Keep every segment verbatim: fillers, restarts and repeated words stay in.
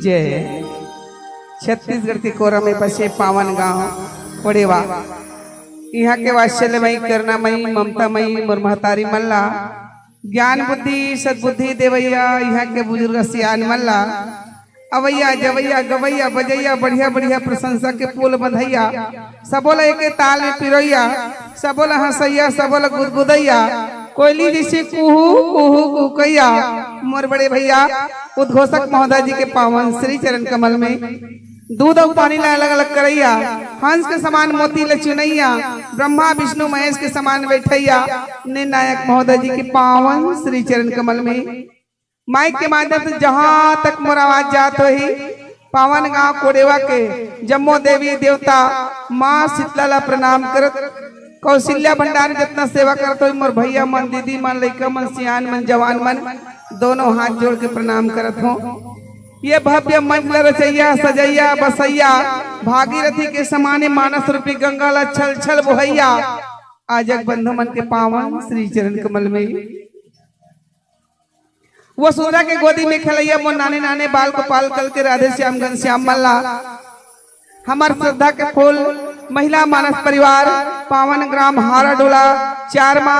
जय। छत्तीसगढ़ के कोरा में बसे पावन गांव कोड़ेवा, इहां के वात्सल्यमयी, करुणामयी, ममतामयी मोर महतारी मन ला ज्ञान बुद्धि सद्बुद्धि देवैया, इहां के बुजुर्ग सियान मन ला अवैया जवैया गवैया बजैया बढ़िया बढ़िया प्रशंसा के पोल बंधैया, सबो ला एके ताल में पिरोइया, सबो ला हंसैया, सबो ला गुदगुदैया, कोयली जैसे कुहू कुहू कुहकैया, मोर बड़े भैया उद्घोषक महोदय जी के पावन श्री चरण कमल में दूध अउ पानी ला अलग अलग करैया, हंस के समान मोती ला चुनैया, ब्रह्मा विष्णु महेश के समान बैठैया, निर्णायक महोदय जी के पावन श्री चरण कमल में माइक के माध्यम से जहां तक मोर आवाज जात होही, पावन गांव कोड़ेवा के जम्मो देवी देवता, मां शीतला ला प्रणाम करत, कौशल्या भंडार में जतना सेवा करत होही, मोर भैया मन, दीदी मन, लइका मन, सियान मन, जवान मन, दोनों हाथ जोड़ के प्रणाम करत हों। ये भव्य मंच ला रचैया, सजैया, बसैया, भागीरथी के समाने मानस रूपी गंगा ला छल छल बोहैया, आजग बंधु मन के पावन श्री चरण कमल में वसुंधरा के गोदी में खेलैया मोर नाने नाने बाल गोपाल कल के राधे श्याम घनश्याम मन ला हमर श्रद्धा के फूल महिला मानस परिवार पावन ग्राम हाराडोला चारमा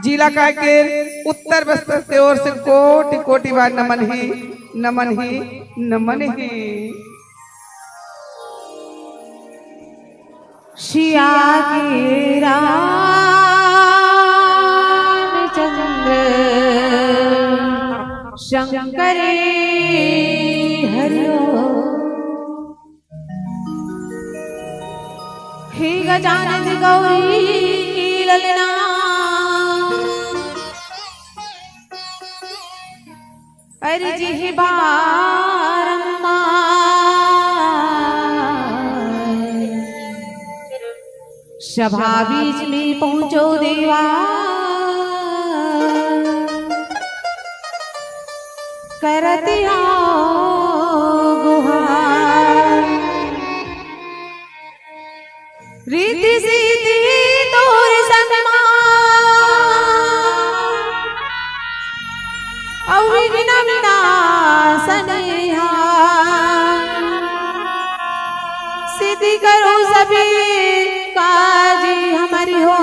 जिला कांकेर उत्तर बस्तर के ओर से कोटि कोटि बार नमन ही, नमन ही, नमन ही। सिया के रामचंद्र शंकर हरिओ। हे गजानन गौरी ललना। अरे जिहि बारंबार सभा बीच में पहुंचो देवा, करत आओ गुहार। रीति सीति तोर संग मा, अउ विघ्न विनाशन हा। सिद्धि करो सभी काज हमरी हो।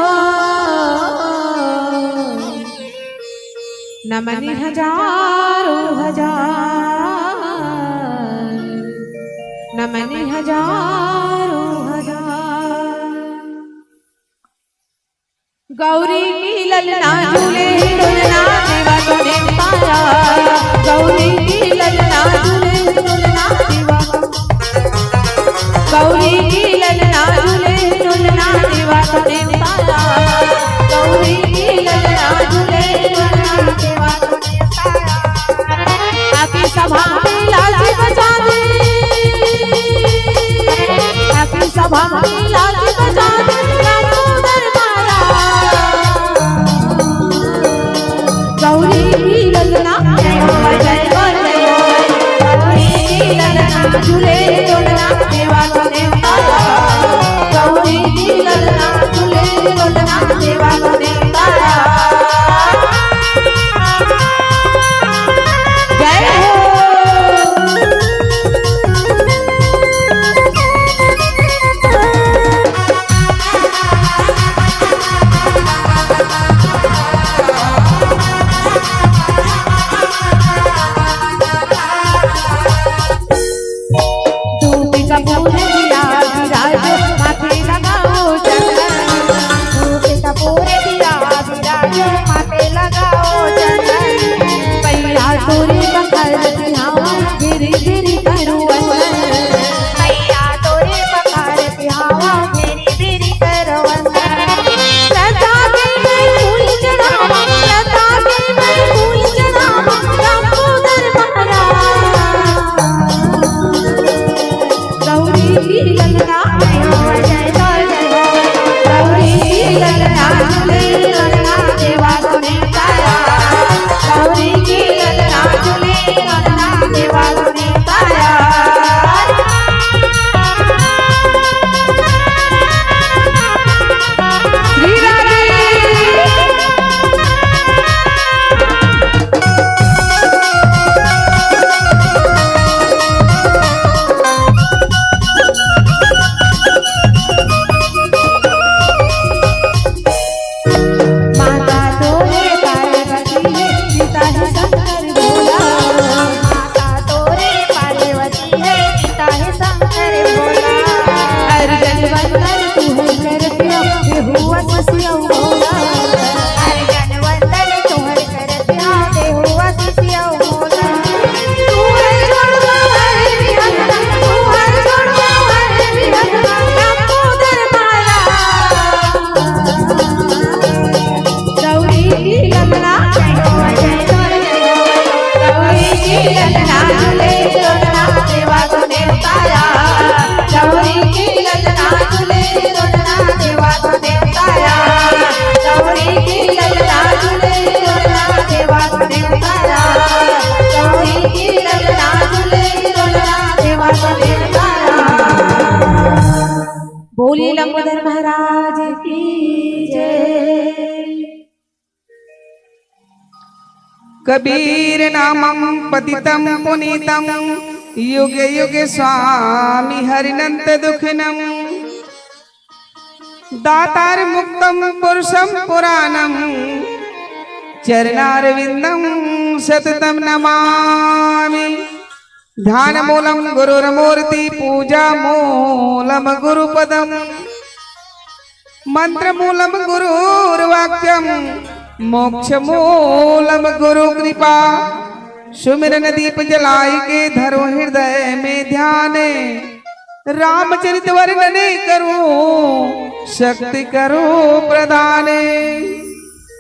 नमन हजारों हजार, नमन हजारों हजार। गौरी की ललना झूले डोलना देवा तूने पाया। गौरी की ललना झूले डोलना देवा। गौरी की ललना झूले डोलना देवा तूने पाया। गौरी की ललना झूले डोलना देवा तूने पाया। आके सभा में लाज बचा दे। आके सभा में लाज बचा दे। रामो दरबारा। गौरी की ललना जय हो, जय हो, जय हो। गौरी की ललना झूले डोलना देवा तूने पाया। गौरी की ललना झूले डोलना देवा तूने पाया। जय हो। धूप कपूर दिया विराज, माथे लगाओ चंदन। धूप कपूर दिया विराज, माथे लगाओ चंदन। पैया तोरे पखारत हवा, गिरी गिरी करूँ वंदन। पैया तोरे पखारत हवा, गिरी गिरी करूँ वंदन। लता के मैं फूल चढ़ावा, लता के मैं फूल चढ़ावा, रामो दरबारा। गौरी लंबोदर महाराज की जय। कबीर नामं पतितं पुनीतं युगे युगे स्वामी हरिनंत दुखिनम। दातार मुक्तं पुरुषं पुराणं चरणारविंदं सततं नमामि। ध्यान मूलं गुरुर्मूर्ति पूजा मूलं गुरुपदम। मंत्र मूलम गुरुर्वाक्यम, मोक्ष मूलम गुरु कृपा। सुमिरन दीप जलाय के धरो हृदय में ध्यान। रामचरित वर्णन करूं शक्ति करूं प्रदान।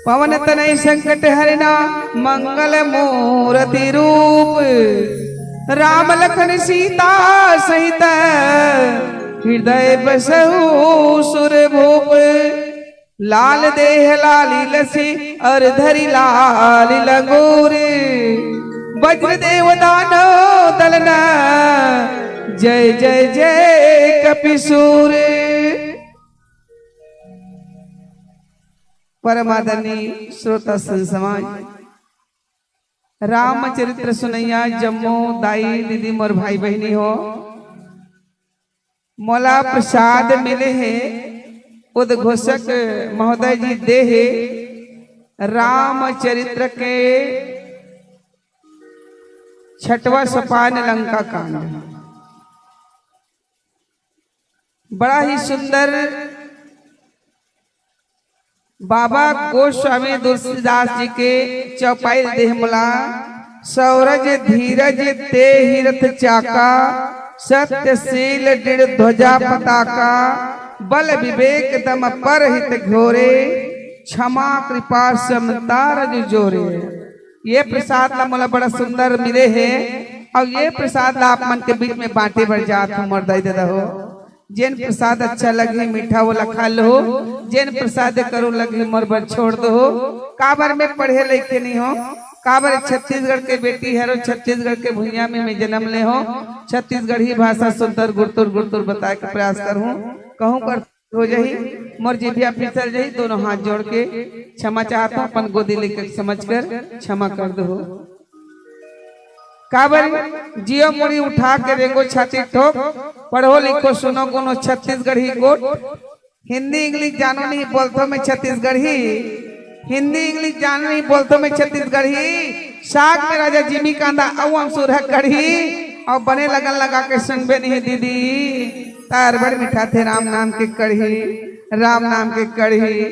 पवन तनय संकट हरना मंगल मूरति रूप। राम लखन सीता सहित हृदय बसहु सुर भूप। लाल देह लाली लसी और धरी लाल लंगूर। वज्र देव दानव दलना जय जय जय कपिसूर। परम आदरणीय श्रोता संत समाज, रामचरित्र सुनैया जम्मो दाई दीदी मोर भाई बहिनी हो, मोला प्रसाद मिले हे, उद्घोषक महोदय जी दे हे रामचरित्र के छठवां सोपान लंका कांड। बड़ा ही सुंदर बाबा गोस्वामी तुलसीदास जी के चौपाई देह मुला। सौरज धीरज तेहि रथ चाका, सत्यशील दृढ़ ध्वजा पताका। बल विवेक दम पर हित घोरे, क्षमा कृपा समता रज जोरे। ये प्रसाद ला मोला बड़ा सुंदर मिले हे, और ये प्रसाद ला आप मन के बीच में बांटे बर जात हूँ मोर दाई ददा हो। जेन प्रसाद अच्छा लगही मीठा, वो ला खा लो। जेन प्रसाद करू लगही मोर बर छोड़ दो। काबर मैं पढ़े लिखे नहीं हो, काबर छत्तीसगढ़ के बेटी हरो, छत्तीसगढ़ के भुइयां में मैं जन्म ले हो। छत्तीसगढ़ी भाषा सुंदर गुरतुर गुरतुर बताए के प्रयास करूँ, कहूँ कर हो जाही, मोर जीभिया फिसल जाही, दोनों हाथ जोड़ के क्षमा चाहत हूँ, अपन गोदी लेके समझ कर क्षमा कर दो। काबर जियो मुड़ी उठा के रेंगो छाती ठोक, पढ़ो लिखो सुनो गुनो छत्तीसगढ़ी गोठ। हिंदी इंग्लिश जानो नहीं बोलथो मैं छत्तीसगढ़ी, हिंदी इंग्लिश जानो नहीं बोलथो मैं छत्तीसगढ़ी। साग में राजा जिमी कांदा अउ अमसूर ह कढ़ी, अउ बने लगन लगा के सुनबे नहीं दीदी, तार बड़ मीठा थे राम नाम के कढ़ी, राम नाम के कढ़ी।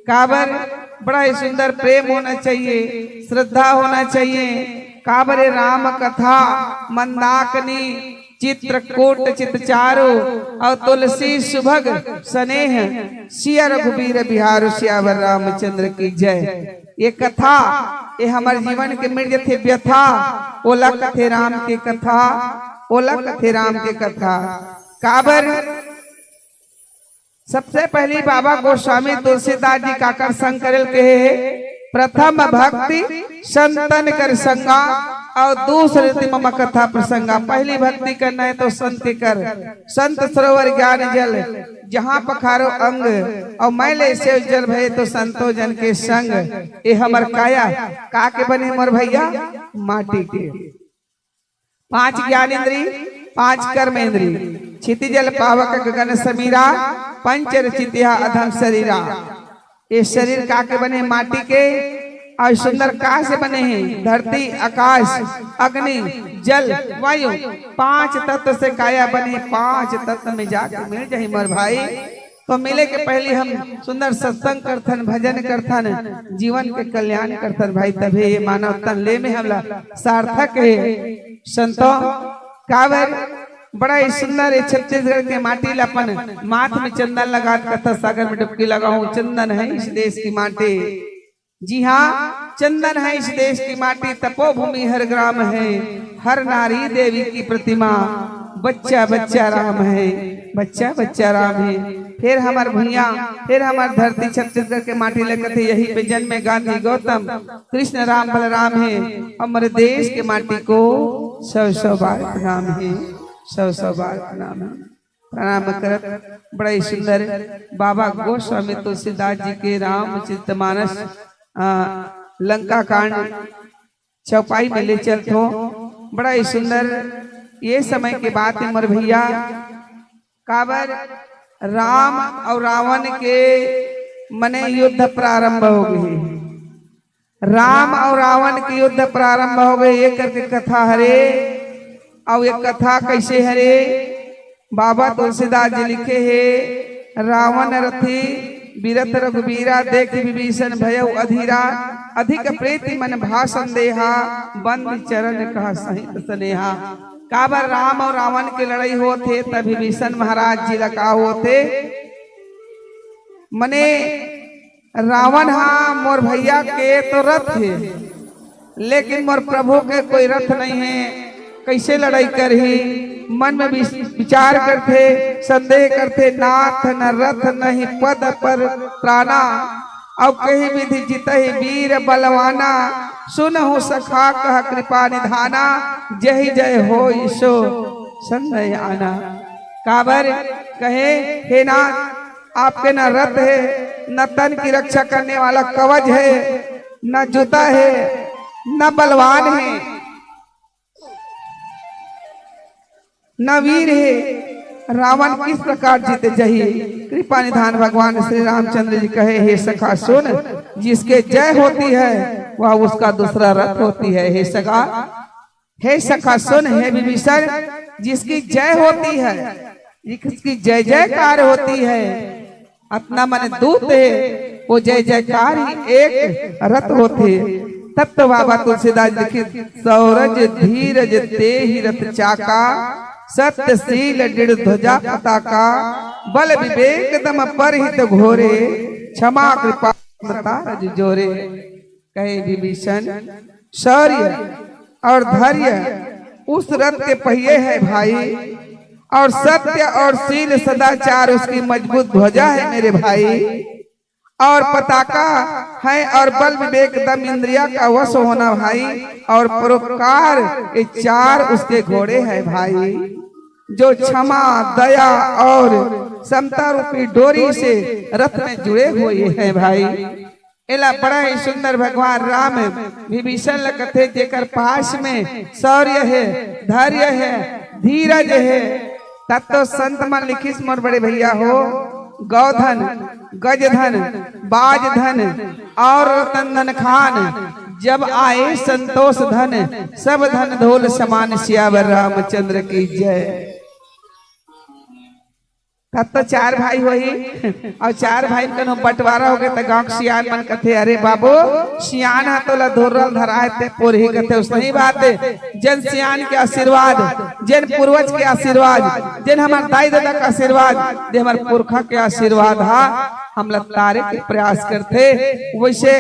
काबर बड़ा ही सुंदर प्रेम होना चाहिए, श्रद्धा होना चाहिए। काबर ये राम कथा, मंदाकिनी, चित्रकूट चितचारु, अउ तुलसी सुभग सनेह, सिया रघुबीर बिहारु, सियावर रामचंद्र की जय। ये कथा, ये हमर जीवन के मिट जथे व्यथा, ओला कथे राम के कथा, ओला कथे राम के कथा। काबर सबसे पहली बाबा गोस्वामी तुलसीदास जी काकर संग करेल कहे हे, प्रथम भक्ति संतन कर संगा, अउ दूसर रीति मम कथा प्रसंगा। पहली भक्ति करना है तो संत कर, संत सरोवर ज्ञान जल, जहाँ पखारो अंग, अउ मैले सेव जल भये तो संतो जन के संग। ये हमर काया का के बने मोर भैया? माटी के। पांच ज्ञान इंद्री, पांच कर्म इंद्री, क्षिति जल पावक गगन समीरा, पंच रचित यह अधम शरीरा। ये शरीर का के बने? माटी के। अउ सुंदर का से बने हे? धरती, आकाश, अग्नि, जल, वायु, पांच तत्व से काया बने। पांच तत्व में जाके मिल जाही मोर भाई। तो मिले के पहली हम सुंदर सत्संग करथन, भजन करथन, जीवन के कल्याण करथन भाई, तभे ये मानव तन ले में हमला सार्थक हे। संतो, काबर बड़ा ही सुंदर हे छत्तीसगढ़ के माटी ला अपन माथ में चंदन लगात कथा सागर में डुबकी लगाहूं। चंदन है इस देश की माटी। जी हाँ, चंदन है इस देश की माटी, तपोभूमि हर ग्राम है, हर नारी देवी की प्रतिमा। बच्चा बच्चा राम है, बच्चा बच्चा राम है। फिर हमर भुइयां, फिर हमर धरती छत्तीसगढ़ के माटी ले कथे, यही पे जन्मे गांधी गौतम, कृष्ण राम बलराम है। हमर देश के माटी को सौ सौ बार प्रणाम है, सौ सौ बार प्रणाम है। प्रणाम करत बड़ा ही सुंदर बाबा गोस्वामी तुलसीदास जी के रामचरितमानस, आ, लंका कांड चौपाई में ले चलत हो। बड़ा ही सुंदर ये समय के बात है मोर भैया, काबर राम अउ रावण के मने युद्ध प्रारंभ हो गे। राम अउ रावण के युद्ध प्रारंभ हो गे, ये करके कथा हरे। अउ ये कथा कैसे हरे? बाबा तुलसीदास जी लिखे हे, रावण रथी बिरथ रघुबीरा, देख विभीषण भयउ अधीरा, अधिक प्रीति मन भाषण देहा, बंद चरण कह सहित स्नेहा। काबर राम अउ रावण के लड़ाई होत हे, तब विभीषण महाराज जी ला का होत हे? मने रावण हा मोर भैया के तो रथ हे, लेकिन मोर प्रभु के कोई रथ नहीं है, कैसे लड़ाई करही? मन में विस-, विचार करथे, संदेह करथे, नाथ न रथ नहीं पद पर प्राणा, अउ कही विधि जितहि वीर बलवाना, सुनहु सखा कह कृपा निधाना, जहि जय होई सो संदेह आना। काबर कहे, हे नाथ, आपके न रथ है, न तन की रक्षा करने वाला कवच है, न जूता है, न बलवान है, न वीर है, रावण किस प्रकार जीते जही? कृपा निधान भगवान श्री रामचंद्र जी कहे, हे सखा सुन, जिसके जय होती है वह उसका दूसरा रथ होती है। हे सखा, हे सखा सुन, हे विभीषण, जिसकी जय होती है, जिसकी जय जयकार होती है, अतना मन दूत है, वो जय जयकार ही एक रथ होथे। तब तो बाबा तुलसीदास लिखित, सौरज धीरज तेहि रथ चाका, सत्य सील दृढ़ ध्वजा पताका, बल विवेक दम परहित घोरे, क्षमा कृपा ममता रज जोरे। कहे विभीषण, शौर्य और धैर्य उस रथ के पहिए है भाई, और सत्य और शील सदाचार उसकी मजबूत ध्वजा है मेरे भाई, और पताका है और बल विवेक दम इंद्रिया का वश होना भाई, और परोपकार, ये चार उसके घोड़े हैं भाई। जो क्षमा, दया और समता रूपी डोरी से रथ में जुड़े हुए हैं भाई। एला बड़ा ही सुंदर भगवान राम विभीषण ल कथे, जेकर पास में शौर्य है, धैर्य है, धीरज है। तब तो संत मन लिखिस, मोर बड़े भैया हो, गौधन, गजधन, बाजधन और रतन धन खान, जब आए संतोष धन, सब धन धोल समान। सियावर रामचंद्र की जय। तब तो चार भाई होही, अउ चार भाई कनो बंटवारा होगे, त गांव के सियान मन कथे, "अरे बाबू, सियान हा तोला धोरल धराए ते पोरही," कथे। सही बात है, जेन सियान के आशीर्वाद, जेन पूर्वज के आशीर्वाद, जेन हमर दाई ददा के आशीर्वाद, जे हमर पुरखा के आशीर्वाद हा हमला तारे के प्रयास करथे। वैसे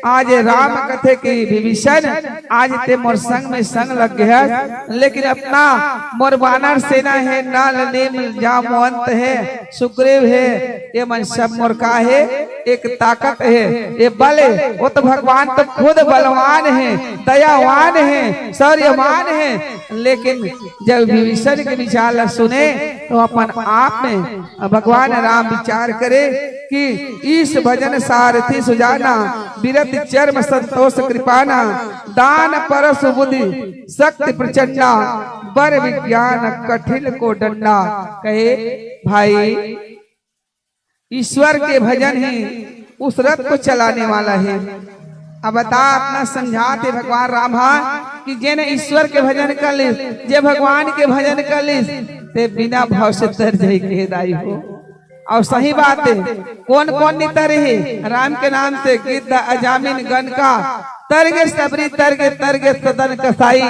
आज राम कथे कि विभीषण, आज ते मोर संग में संग लग गया, लेकिन अतना मोर वानर सेना है, नल नील जामवंत है, सुग्रीव है, ये मन सब मोर का है, एक ताकत है, ये बल है। वो तो भगवान तो खुद बलवान है, दयावान है, शौर्यवान है, लेकिन जब विभीषण के विचार ला सुने तो अपन आप में भगवान राम विचार करे कि ईश भजन सारथी सुजाना, बिरति चर्म संतोष कृपाना, दान परस बुद्धि शक्ति प्रचंडा, बर विज्ञान कठिन को डंडा। कहे, भाई, ईश्वर के भजन ही उस रथ को चलाने वाला है। अब बता, अतना समझात हे भगवान राम हा कि जेन ईश्वर के भजन कर लिस, जे भगवान के भजन कर लिस, ते बिना भाव से तर जाही, कहे दाई हो। अउ सही बात है, कोन कोन नइ तरे हे राम के नाम से? गिद्ध, अजामिन, गनका, तर गे सबरी, तर गे, तर गे सदन कसाई।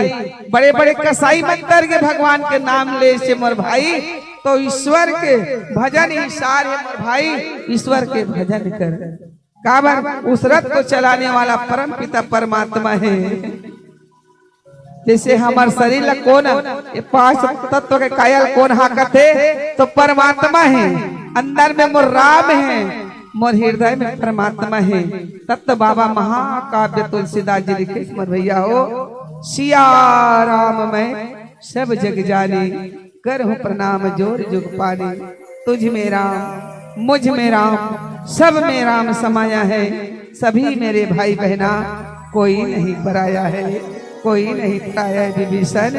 बड़े बड़े कसाई मन तर गे भगवान के नाम ले से मोर भाई। तो ईश्वर के भजन ही सार हे मोर भाई, ईश्वर के भजन कर। काबर उस रथ को चलाने वाला परम पिता परमात्मा है। जैसे हमर शरीर ला कोन, ये पांच तत्व के काया ल कोन हाकत हे, तो परमात्मा है। अंदर में मोर राम है, मोर हृदय में परमात्मा है। तब तो बाबा महाकाव्य तुलसीदास जी लिखे, मोर भैया हो, सिया राम मैं सब जग जानी, करहूं प्रणाम जोर जुग पानी। तुझ में राम, मुझ में राम, सब में राम समाया है। सभी मेरे भाई बहना, कोई नहीं पराया है, कोई नहीं पराया है। विभीषण,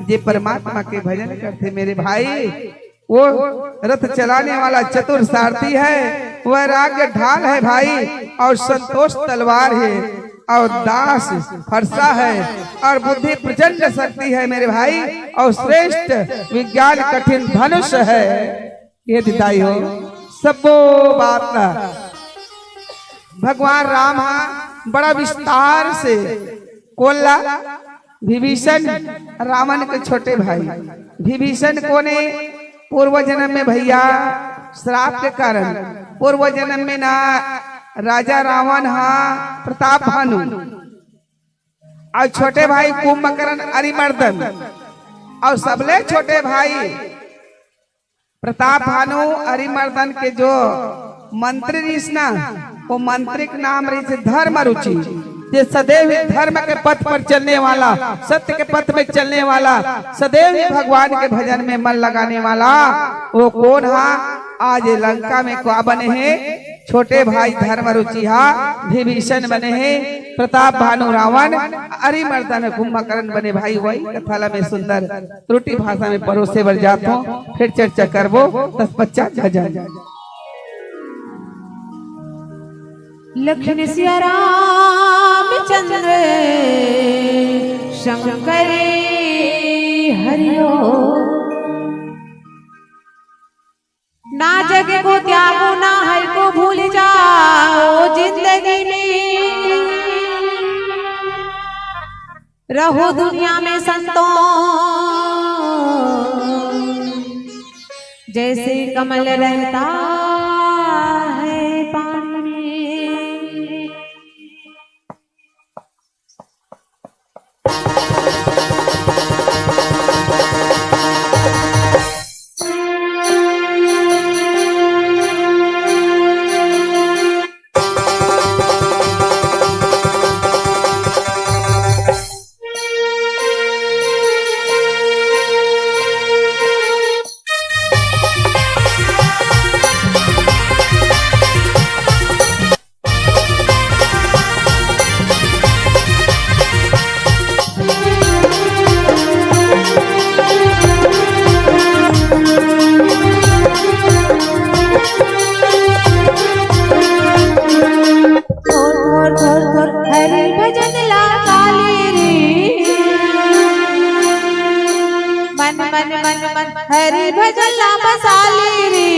जे परमात्मा के भजन करथे मेरे भाई, वो रथ चलाने वाला चतुर सारथी है, वैराग्य ढाल है भाई, और संतोष तलवार है, और दास फरसा है, और बुद्धि प्रचंड शक्ति है मेरे भाई, और श्रेष्ठ विज्ञान कठिन धनुष है। ये दिताई हो, सबो बात ला भगवान राम हा बड़ा विस्तार से कोल्ला विभीषण, रावण के छोटे भाई। विभीषण कोने? पूर्व जन्म में भैया, श्राप के कारण पूर्व जन्म में ना, राजा रावण हा प्रताप भानु, और छोटे भाई कुंभकर्ण अरिमर्दन, और सबले छोटे भाई प्रताप भानु अरिमर्दन के जो मंत्री रहिस ना, वो मंत्री के नाम रहिस धर्म रुचि, जे सदैव ही धर्म के पथ पर चलने वाला, सत्य के पथ में चलने वाला, सदैव ही भगवान के भजन में मन लगाने वाला। वो कोन हा? आज लंका में का बने हे? छोटे भाई धर्म रुचि हा विभीषण बने हे, प्रताप भानु रावण, अरिमर्दन कुंभकर्ण बने। भाई, वही कथा ला मैं सुंदर त्रुटि भाषा में परोसे बर जात हों, फिर चर्चा करबो। तत्पश्चात भजन। लखन सिया रामचंद्र शंकर हरिओ। ना जग को त्यागो, ना हर को भूल जाओ जिंदगी में। रहो दुनिया में संतों, जैसे कमल रहता है पानी में। थोर, थोर, थोर, थोर, हरि भजन ला काले रे। मन, मन, मन, मन, हरि भजन ला बसाले रे।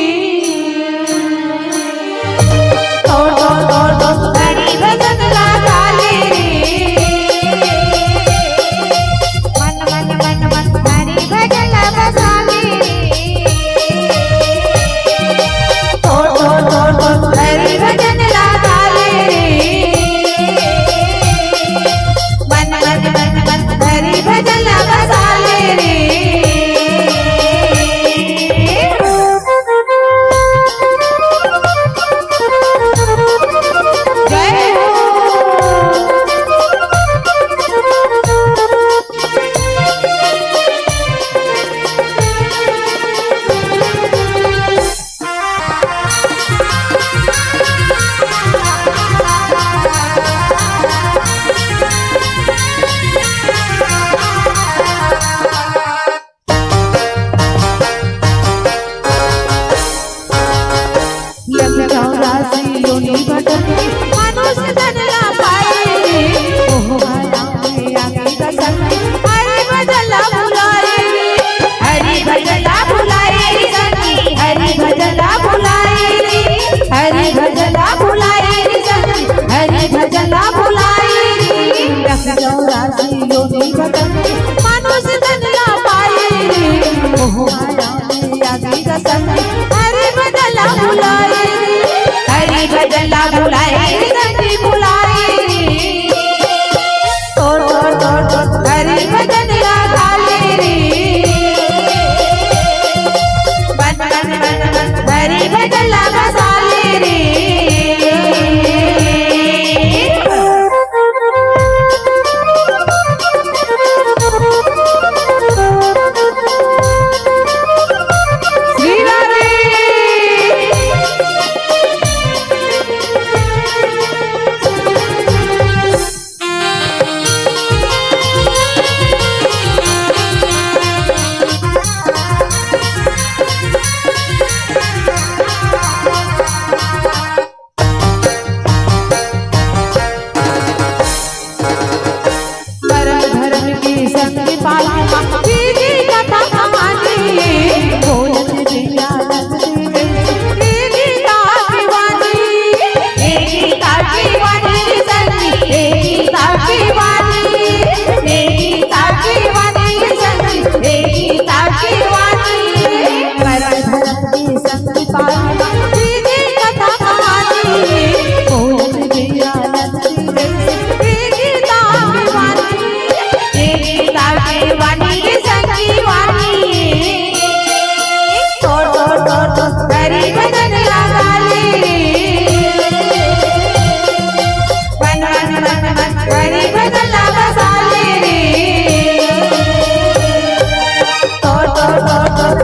थोर, थोर, थोर, थोर, हरि भजन ला काले रे। मन, मन, मन, मन, हरि भजन ला बसाले रे। थोर, थोर, थोर, थोर, हरि भजन ला काले रे। मन, मन, मन, मन, हरि भजन ला बसाले रे। जय हो। यम चौरासी योनि भटके, मनुष्य तन ला पाए रे। ओह माया में आके दसके, हरि भजन ला भुलाए रे। हरि भजन ला भुलाए रे सखी, हरि भजन ला भुलाए रे। हरि भजन ला भुलाए रे सखी, हरि भजन ला भुलाए रे। यम चौरासी योनि भटके, मनुष्य तन ला पाए रे। ओह माया में आके दसके, हरि भजन ला भुलाए रे। हरि भजन ला भुलाए रे सखी, भुलाए रे। तोर, तोर, तोर, तोर, हरि भजन ला काले रे। बन, बन, बन, बन, हरि भजन ला बसाले रे।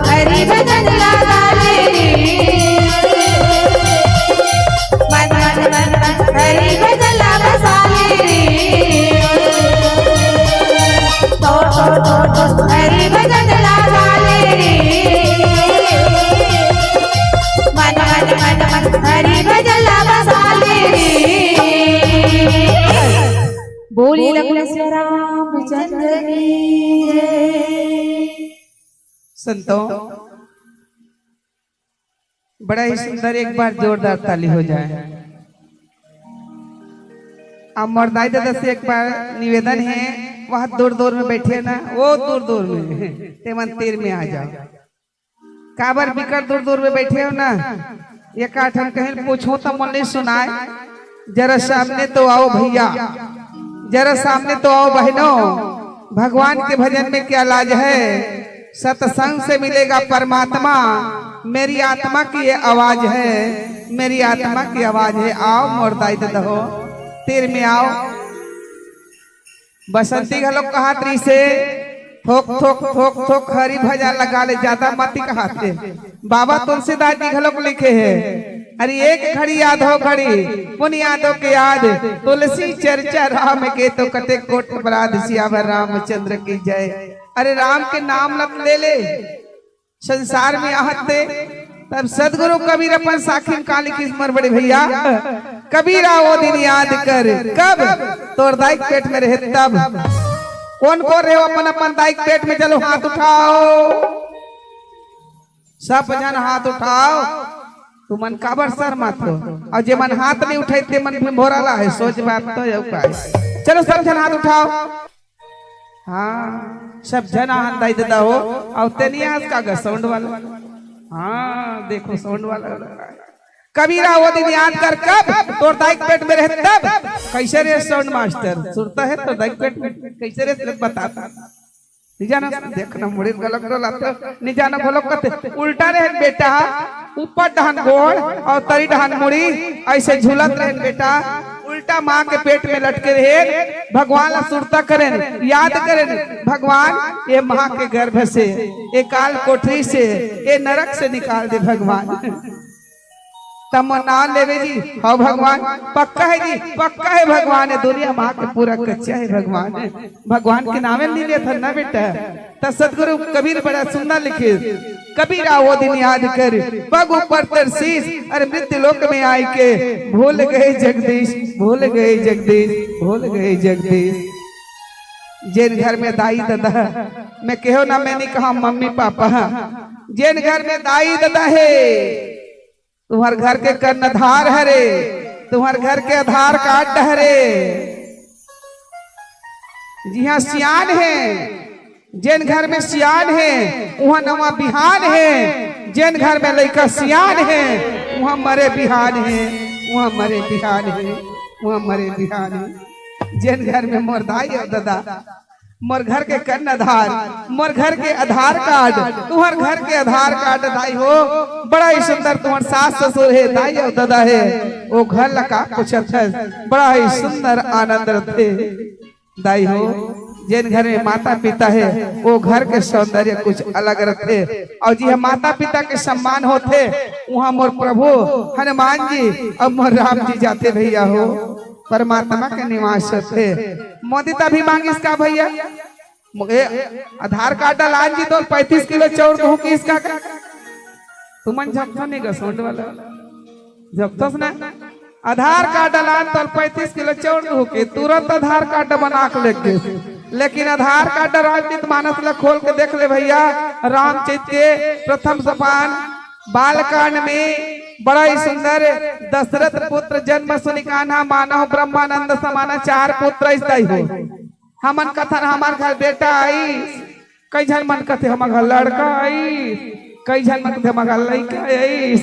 हरि भजन लगा ले रे। मन मन मन मन हरि भजन लगा साले रे। तो तो तो तो हरि भजन लगा ले रे। मन मन मन मन हरि भजन लगा साले रे। बोली लखन सिया रामचंद्र की जय। संतों, बड़ा ही सुंदर, एक बार जोरदार ताली हो जाए। अब मोर दाई ददा से एक बार निवेदन है, वह दूर दूर में बैठे ना, वो दूर दूर में, तेमन तीर में आ जाओ। काबर बिकट दूर दूर में बैठे हो ना, एकाठन कहीं पूछो तो मन नहीं सुनाए। जरा सामने तो आओ भैया, जरा सामने तो आओ बहनों। भगवान के भजन में क्या लाज है? सत्संग से मिलेगा परमात्मा। मेरी आत्मा की ये आवाज है, मेरी आत्मा की आवाज है। आओ मोर दाई ददा हो, तीर में आओ। बसंती घलोक कहत रहिसे, थोक थोक थोक थोक हरि भजन लगा ले, ज्यादा मत कहत हे। बाबा तुलसीदास जी घलोक लिखे हे, अरे एक घड़ी याद हो घड़ी, पुन यादों के याद, तुलसी चर्चा राम के तो कते कोट अपराध, सियावर रामचंद्र की जय। अरे राम के नाम लत ले ले, संसार में आहत ते। तब सदगुरु कबीर अपन साखी में का लिखिस मोर बड़े भैया, कबीरा वो दिन याद कर, कब तोर दाई के पेट में रहे तब। कौन कौन रहे हो अपन अपन दाई के पेट में, चलो हाथ उठाओ, सब जन हाथ उठाओ। तुमन काबर शर्मात हो? अउ जेमन हाथ नहीं उठाई तेमन भी भोराला है, सोच बात तो यू का हे। चलो सब जन हाथ उठाओ। हाँ, सब जन आहन दाई ददा हो, अउ तेनी आज का गा sound वाला। हाँ, देखो sound वाला। कबीरा वो दिन याद कर कब, तोर दाई के पेट में रहे तब। कैसे रे sound master, सुरता है तोर दाई के पेट में? कैसे रे, बता। नहीं जाना, देखना मुड़ी गलत गलत, नहीं जाना बोलो कते। उल्टा रहे बेटा, ऊपर डहन गोड़ अउ तरी डहन मुड़ी, ऐसे झूलत रहे बेटा। उल्टा माँ के पेट में लटके रहे, भगवान ला सुरता करेन, याद करेन, भगवान ये माँ के गर्भ से, ये काल कोठरी से, ये नरक से निकाल दे भगवान। तब मोर नाम लेवे जी, हव भगवान, पक्का है जी, पक्का है भगवान, ये दुनिया माँ के पूरा कच्चा है भगवान। भगवान के नामे नहीं लेथन ना बेटा। त सदगुरु कबीर बड़ा सुंदर लिखे, कबीरा वो दिन याद कर, पग ऊपर तर शीश, अरे मृत्यु लोक में आय के, भूल गए जगदीश, भूल गए जगदीश, भूल गए जगदीश। जेन घर में दाई ददा, मैं कहो ना, मैं नहीं कहा मम्मी पापा, जेन घर में दाई ददा हे, तुम्हर घर के कर्णधार हरे, तुम्हर घर के आधार कार्ड हरे। जिहाँ सियान हे, जेन घर में सियान हे, उहाँ नवा बिहान हे। जेन घर में लइका सियान हे, उहाँ मरे बिहान हे, उहाँ मरे बिहान हे, उहाँ मरे बिहान हे। जेन घर में मोर दाई अउ ददा, मोर घर के कर्णधार, मोर घर के आधार कार्ड, तुम्हर घर के आधार कार्ड दाई हो। बड़ा ही सुंदर तुम्हर सास ससुर हे, दाई अउ ददा हे, वो घर ला का पूछत हस, बड़ा ही सुंदर आनंद रथे। दाई हो, जेन घर में माता पिता हे, वो घर के सौंदर्य कुछ अलग रथे। अउ जिहाँ माता पिता के सम्मान होथे, उहाँ मोर प्रभु हनुमान जी अउ मोर राम जी जाथे भैया हो, परमात्मा के निवास होथे। मोदी त अभी मांगिस का भैया? ए, आधार कार्ड लान जी तो पैंतीस किलो चाउर दूहूँ किस का? तुमन झपथो नहीं गा sound वाला, झपथोस ना। आधार कार्ड लान तो पैंतीस किलो चाउर दूहूँ के, तुरंत आधार कार्ड बना के लेके। लेकिन आधार कार्ड रामचरित मानस ला खोल के देख ले भैया, रामचरित के प्रथम सोपान बालकांड में बड़ा ही सुंदर, दशरथ पुत्र जन्म सुनि कान्हा, मानहु ब्रह्मानंद समाना, चार पुत्र अइस दाई हो। हमन कथन हमर घर बेटा आइस, कई झन मन कथे हमर घर लड़का आइस, कई झन मन कथे हमर घर लइका आइस।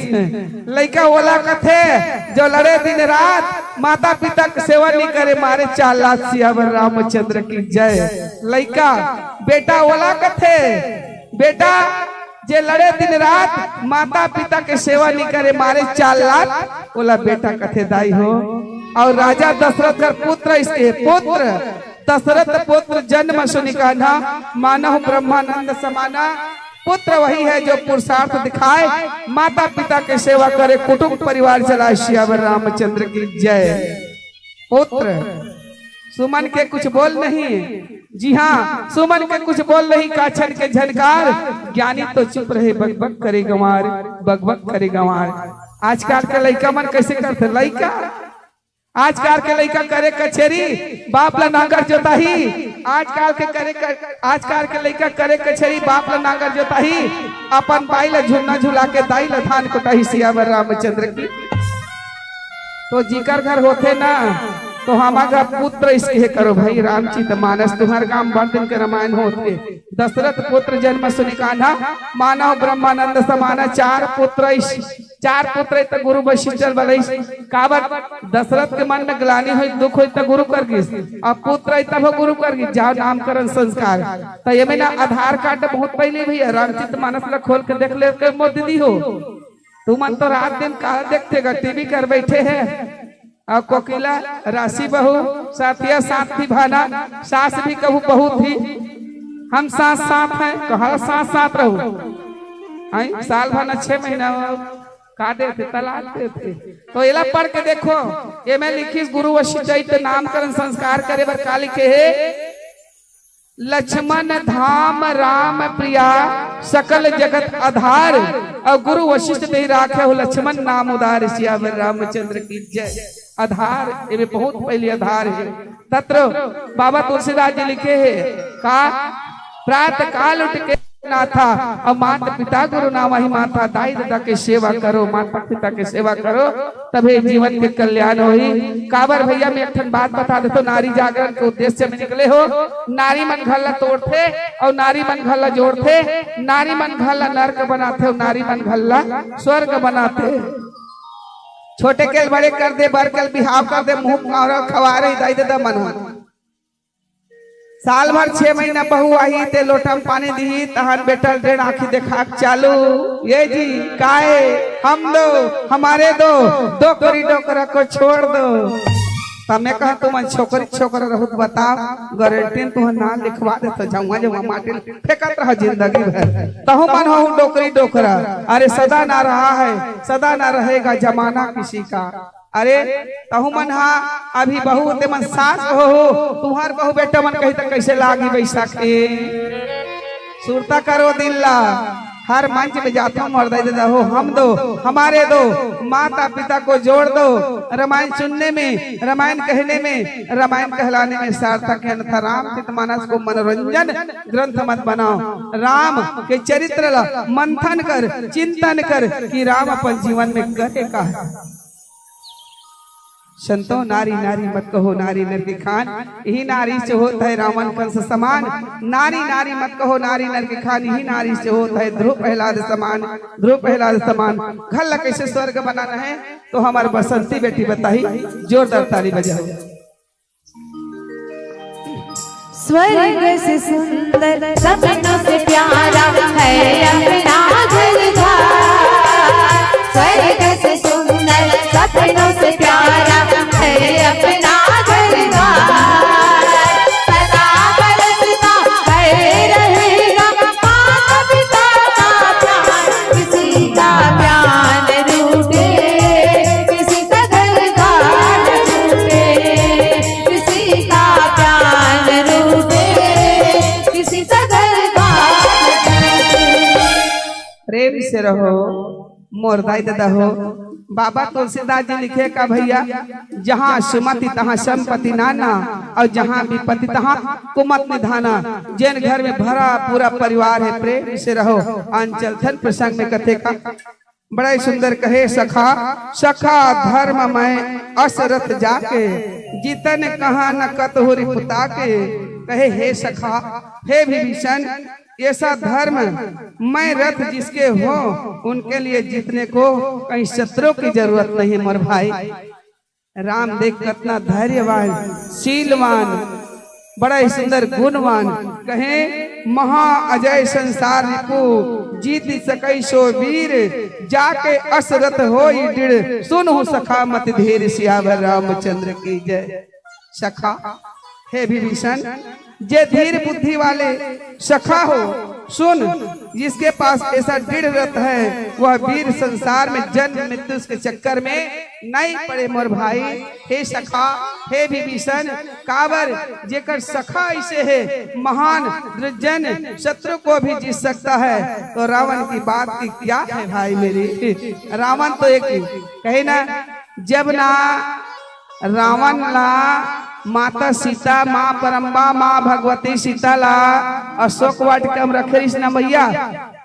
लइका ओला कथे जो लड़े दिन रात, माता पिता के सेवा नहीं करे, मारे चार लात, सियावर रामचंद्र की जय। लइका बेटा ओला कथे, बेटा जे लड़े दिन रात, माता पिता के सेवा नहीं करे, मारे चार लात, ओला बेटा कथे दाई हो। अउ राजा दशरथ कर पुत्र अइस के, पुत्र दशरथ पुत्र जन्म सुनि कान्हा, मानहु ब्रह्मानंद समाना। पुत्र वही है जो पुरुषार्थ दिखाए, माता पिता के सेवा करे, कुटुंब परिवार चलाए। सियावर रामचंद्र की जय। पुत्र सुमन के कुछ बोल नहीं। जी हाँ, सुमन के कुछ बोल नहीं, काछन के झनकार। ज्ञानी तो चुप रहे, बकबक करे गंवार, बकबक करे गंवार। आजकल के लइका मन कैसे करथे? लइका, आजकल के लइका करे कछेरी, बाप ला नांगर जोताही। आजकल के करे क-, आजकल के लइका करे कछेरी, बाप ला नांगर जोताही। अपन बाई ला झुन्ना झुला के, दाई ला धान कुटाही। सियावर रामचंद्र की। तो जिकर घर होथे ना, तो हमार घर पुत्र अइस कहे करो भाई। रामचरित मानस तुम्हर गांव बड़ दिन के रामायण होथे। दशरथ पुत्र जन्म सुनि कान्हा, मानव ब्रह्मानंद समाना। चार पुत्र अइस, चार पुत्र अइस त गुरु वशिष्ठ बलइस। काबर? दशरथ के मन में ग्लानि होई, दुख होई त गुरु कर गिस, अब पुत्र अइस तब गुरु कर गिस, जाव नामकरण संस्कार। त एमे ना आधार कार्ड बहुत पहले भैया, रामचरित मानस ला खोल के देख ले के मोदी दी हो। तुमन तो रात दिन का देखथे गा, टीवी कर बैठे हे। अउ कोकिला, राशि बहू, साथिया, साथ भी भाना, सास भी कहू बहुत ही। हम साथ साथ हैं, तो हर साथ साथ रहू। आई साल भर न छह महीना हो, का देथे, तलाक देथे। तो एला पढ़ के देखो, एमे लिखिस गुरु वशिष्ठ जी त नामकरण संस्कार करे बर का लिखे हे। लक्ष्मण धाम राम प्रिया, सकल जगत आधार। अउ गुरु वशिष्ठ देहि राखे हो, लक्ष्मण नाम उदार। सियावर रामचंद्र की जय। आधार, एमे बहुत पहले आधार हे। तत्र बाबा तुलसीदास जी लिखे हे का, प्रात काल उठ के नाथा, अउ माता पिता गुरु नाम ही माथा, दाई ददा के सेवा करो, माता पिता के सेवा करो, तभे जीवन के कल्याण होही। काबर भैया, मैं एक ठन बात बता देथों, नारी जागरण के उद्देश्य में निकले हो। नारी मन घर ला तोड़थे अउ नारी मन घर ला जोड़थे, नारी मन घर ला नरक बनाथे अउ नारी मन घर ला स्वर्ग बनाथे। छोटे के ल बड़े कर दे, बर के ल बिहाव कर दे, मुंह मारा खवा रही दाई ददा मन ह। साल भर छह महीना बहू आही, ते लोटा म पानी दिही, तहन बेटा ल डेढ़ आंखी देखा के चालू। ये जी, काय? हम दो, हमारे दो, डोकरी डोकरा को छोड़ दो। त मैं कहा, तुमन छोकरी छोकरा रहू त बताओ, गारंटी म तुहर नाम लिखवा देथों, जउंहा जउंहा माटी ल फेंकत रहा जिंदगी भर। तहू मन हो डोकरी डोकरा, अरे सदा ना रहा है, सदा ना रहेगा जमाना किसी का। अरे, तहू मन हा अभी बहू, ते मन सास बहू हो, तुहर बहू बेटा मन कही त कइसे लागी बैसाखी? सुरता करो दिल ला, हर मंच में जाथों मोर दाई ददा हो, हम दो, हमारे दो, माता पिता को जोड़ दो। रामायण सुनने में, रामायण कहने में, रामायण कहलाने में सार्थक है, अन्यथा रामचरित मानस को मनोरंजन ग्रंथ मत बनाओ। राम के चरित्र ला मंथन कर, चिंतन कर कि राम अपन जीवन में करे का है। संतो नारी नारी मत कहो नारी नर की खान, इही नारी से होत है रावण कंस समान। नारी नारी मत कहो नारी नर की खान, इही नारी से होत है ध्रुव प्रहलाद समान, ध्रुव प्रहलाद समान। घर ला कइसे स्वर्ग बनाना है, तो हमार बसंती बेटी बताही, जोरदार ताली बजाओ। स्वर्ग से सुंदर सपनों से प्यारा है अपना घर द्वार। स्वर्ग से सुंदर सपनों से प्यारा है अपना घर द्वार। सदा बरसता है रहेगा माता पिता का प्यार। किसी का ज्ञान रूठे, किसी का घर द्वार रूठे, किसी का ज्ञान रूठे, किसी का घर द्वार रूठे। प्रेम से रहो मोर दाई ददा हो। बाबा तुलसीदास जी लिखे का भैया, जहाँ सुमति तहाँ संपत्ति नाना, अउ जहाँ विपत्ति तहाँ कुमति निधाना। जेन घर में भरा पूरा परिवार है, प्रेम से रहो। अंचल धन प्रसंग में कथे का बड़ा ही सुंदर कहे, सखा, सखा धर्म मैं असरथ जाके, जितन कहा न कतहु रिपु ताके। कहे, हे सखा, हे विभीषण, ऐसा धर्म मैं रथ जिसके हो, उनके लिए जीतने को कहीं शत्रु की जरूरत नहीं मोर भाई। राम देख कतना धैर्यवान, शीलवान, बड़ा ही सुंदर गुणवान। कहे, महा अजय संसार रिपु, जीत सकै सो वीर, जाके असरथ होई दृढ़, सुनहु सखा मति धीर। सियावर रामचंद्र की जय। सखा, हे विभीषण, जे धीर बुद्धि वाले सखा हो, सुन, जिसके पास ऐसा दृढ़ व्रत है, वह वीर संसार में जन्म मृत्यु के चक्कर में नहीं पड़े मोर भाई। हे सखा, हे विभीषण, काबर जेकर सखा ऐसे है, महान दुर्जन शत्रु को भी जीत सकता है, तो रावण की बात की क्या है भाई मेरी? रावण तो एक ही कहे ना, जब ना रावण ला माता सीता, माँ परम्बा, माँ भगवती सीता ला अशोक वाटिका में रखे रहिस न भैया,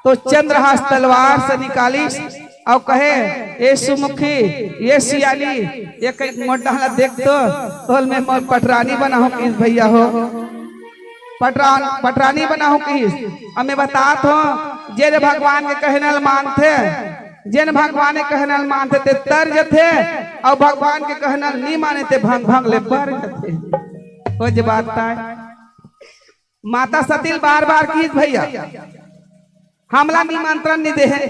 तो चंद्रहास तलवार से निकालिस अउ कहे, "ए सुमुखी, ए सियानी, ए कई मोटा ला देख तो, तोल में मोर पटरानी बनाहूं किस भैया हो, पटरान पटरानी बनाहूं किस।" अब मैं बतात हूँ, जे भगवान के कहने ल मानथे, जेन भगवान के कहना ल मानथे ते तर जथे, अउ भगवान के कहना ल नी माने ते भंग भंग ले बर जथे। ओ जे बात ताय, माता सती ल बार बार किहिस भैया, हमला निमंत्रण नी देहे,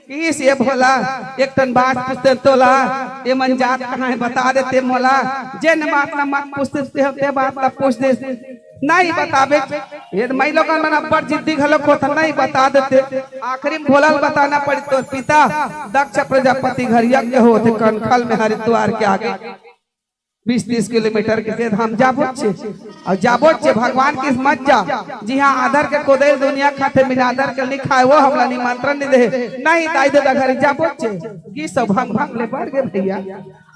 किहिस ये भोला, एक ठन बात पूछते तोला, ये मन जात कहाँ है बता देते मोला, जेन बात न मत पूछते होते बात न पूछ दे। नहीं बताबे, ये तो मई लोगन मन अब्बड़ जिद्दी घलोक होत, नहीं बता देते। आखिरी में भोला ल बताना पड़ी, तोर पिता दक्ष प्रजापति घर यज्ञ होत हे कनखल में हरिद्वार के आगे, बीस तीस किलोमीटर के, ते हम जाबो छे, अउ जाबो छे भगवान किस मत जा, जिहाँ आदर के कोदेल दुनिया खाथे, बिना आदर के नी खाय, वो हमला निमंत्रण नी देहे, नहीं दाई ददा घर जाबो छे, की सब भंग भंग ले बर गे भैया।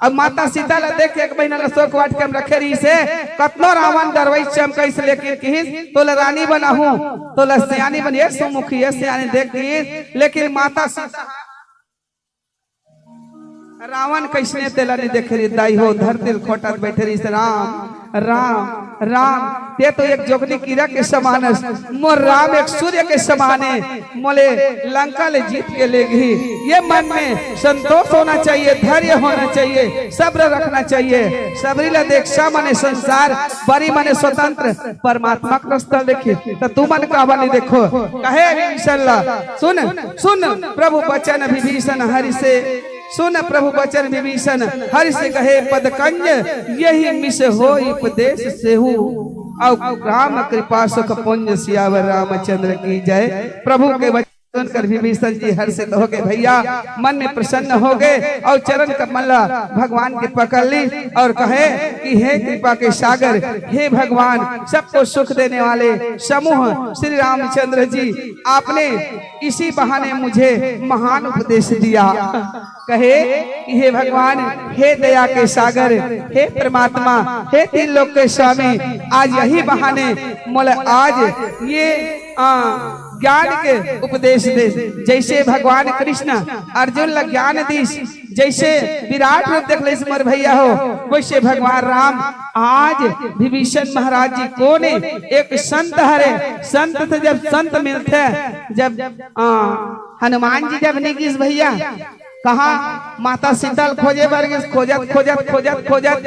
अब माता सीता ला देख के एक महीना ला अशोक वाटिका में रखे रहिस हे, कतनो रावण डरवइस चमकइस, लेकिन किहिस, "तोला रानी बनाहूं, तोला सियानी बन-, ये सुमुखी, ये सियानी देख किहिस।" लेकिन माता सीता रावण कइसने तेला नी देखे रहिस दाई हो, धरती ल खोटत बइठे रहिस, "राम, राम, राम, ते तो एक जोगनी कीरा के समान हस, मोर राम एक सूर्य के समान हे, मोले लंका ले जीत के ले गही।" ये मन में संतोष होना चाहिए, धैर्य होना चाहिए, सब्र रखना चाहिए। सबरी ला देख, सामने संसार, बरी मने स्वतंत्र, परमात्मा के रस्ता देखे, त तुमन काबर नी देखो? कहे विभीषण ला, सुन, सुन प्रभु बचन विभीषण हरि से, सुन प्रभु बचन विभीषण हरि से कहे पद कंज, यही मिस हो उपदेश सेहू। अउ राम कृपा सुख पुंज सियावर रामचंद्र की जय। प्रभु के वचन सुनकर विभीषण जी हर्षित हो गए भैया, मन में प्रसन्न हो गए अउ चरण कमल ला भगवान के पकड़ ली अउ कहे कि हे कृपा के सागर, हे भगवान, सबको सुख देने वाले समूह श्री रामचंद्र जी, आपने इसी बहाने मुझे महान उपदेश दिया। कहे कि हे भगवान, हे दया के सागर, हे परमात्मा, हे तीन लोक के स्वामी, आज यही बहाने मोला आज ये, आ, ज्ञान के उपदेश दे। जैसे भगवान कृष्ण अर्जुन ला ज्ञान दीस, जैसे विराट रूप देख ले मोर भैया हो, वैसे भगवान राम आज विभीषण महाराज जी कोने एक संत हरे, संत से जब संत मिलथे, जब, आ, हनुमान जी जब नी गिस भैया, कहाँ माता सीता ल खोजे बर गिस, खोजत, खोजत, खोजत, खोजत,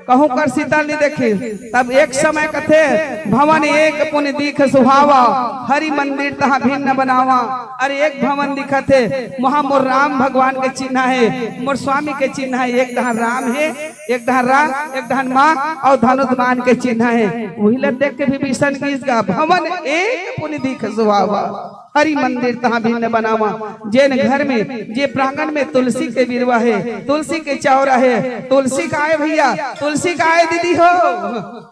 कहूँ कर सीता ल नी देखिस। तब एक समय कथे, "भवन एक पुनि दीख सुहावा, हरि मंदिर तहाँ भिन्न बनावा।" अरे एक भवन दिखत हे, वहाँ मोर राम भगवान के चिन्हा हे, मोर स्वामी के चिन्हा हे, एक डहर राम हे, एक डहर राम, एक डहर माँ अउ धनुष बाण के चिन्हा हे। वही ला देख के विभीषण गिस गा, "भवन एक पुनि दीख सुहावा।" हरि मंदिर तहाँ भिन्न बनावा। जेन घर में, जे प्रांगण में तुलसी के बिरवा हे, तुलसी के चौरा हे, तुलसी काय भैया, तुलसी काय दीदी हो,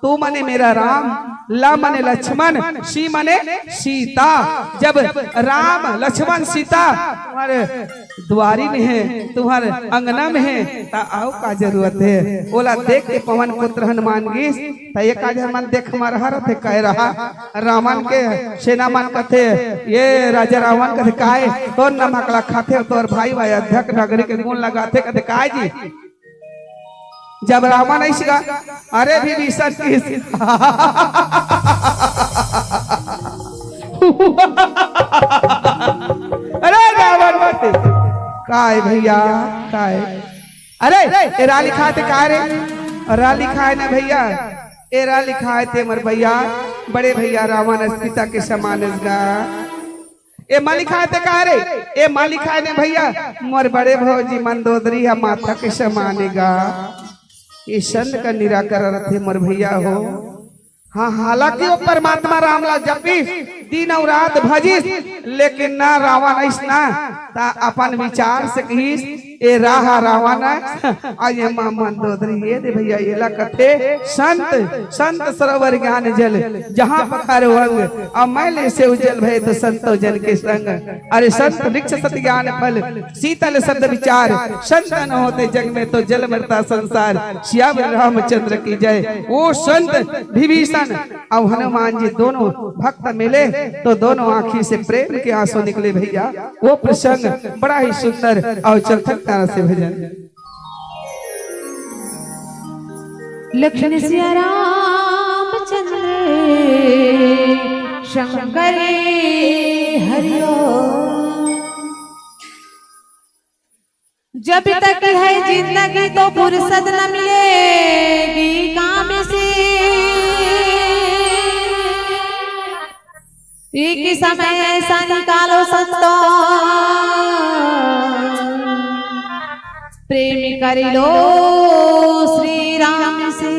तू मने मेरा राम, ल मने लक्ष्मण, सी मने सीता। जब राम, लक्ष्मण, सीता तुम्हारे दुआरी में हे, तुम्हारे अंगना में हे, त अउ का जरूरत हे? ओला देख के पवन पुत्र हनुमान गिस, त एक आध मन देख मरहा रथे, कहे रहा, रावण के सेना मन कथे, ये राजा रावण कथे, "काय तोर नमक ला खाथे, तोर भाई भाई अध्यक्ष नगरी के गुण लगाथे?" कथे, "काय जी?" जब रावण ऐसे कहा, अरे विभीषण की अरे रावण कथे, "काय भैया, काय?" अरे, ए राली खाए ते काय रे? राली खाए ने भैया, ए राली खाए ते मोर भैया, बड़े भैया रावण अस पिता के समान अस गा। ए माली खाए ते काय रे? ए माली खाए ने भैया, मोर बड़े भौजी मंदोदरी ह माता के समान ए गा। ये संत का निराकरण रथे मोर भैया हो। हाँ, हालांकि वो परमात्मा राम ला जपिस, दिन अउ रात भजिस, लेकिन ना रावण अइस ना, त अपन विचार से कहिस, "ए राह रावण, अउ ये मा मंदोदरी, ये दे भइया, एला कथे संत, संत सरोवर ज्ञान जल, जहाँ पखारो अंग, अउ मैं लेसेंव जल भए तो संतो जन के संग। अरे संत वृक्ष सत ज्ञान फल, शीतल सत विचार, संत न होते जग में तो जल मरता संसार।" सियावर रामचंद्र की जय। ओ संत विभीषण अउ हनुमान जी दोनों भक्त मिले तो दोनों आँखी से प्रेम के आंसू निकले भइया। वो प्रसंग बड़ा ही सुंदर अउ चंचल तरह से भजन। लखन सिया रामचंद्र शंकर हरिओ। जब तक है जिंदगी तो फुर्सत न मिलेगी काम से। एक समय ऐसा निकालो संतो, प्रेम कर लो श्री राम से।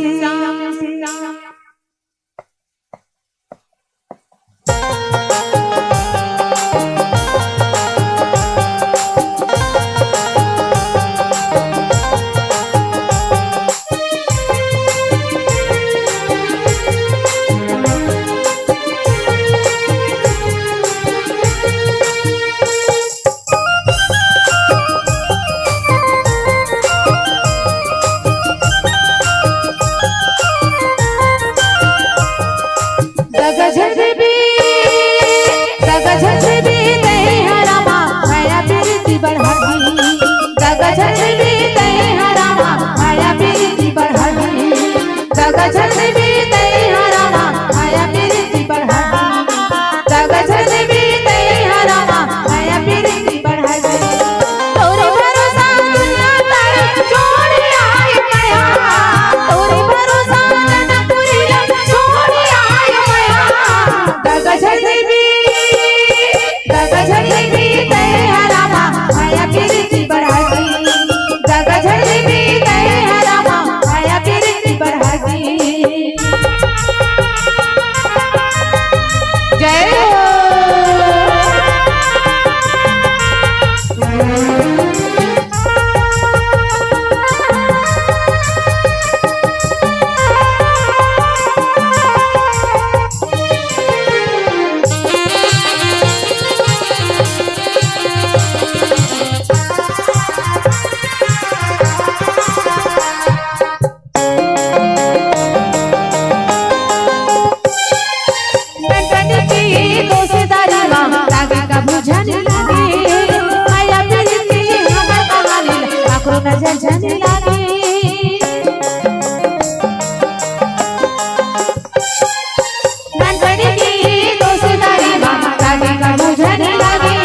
दगा झंझरी, दगा झंझरी दई हरामा, माया प्रीति बढ़ा दी। दगा झंझरी दई हरामा, माया प्रीति बढ़ा दी। दगा झंझरी दई हरामा, माया प्रीति बढ़ा दी। दगा झंझरी दई हरामा, माया प्रीति बढ़ा दी। तोरे भरोसा दुनिया तारे छोड़ आए मया। तोरे भरोसा जनकपुरी ला छोड़ आए मया। दगा झंझरी, दगा झंझरी दई हरामा, माया प्रीति बढ़ा दी। दगा झंझरी दई हरामा, माया प्रीति बढ़ा दी। जय हो। नंदनी की दोस्तारी मा लागे कभू झन लागे, माया प्रीति हमर कहानी ला काकरो नजर झन लागे। नंदनी की दोस्तारी मा लागे कभू झन लागे,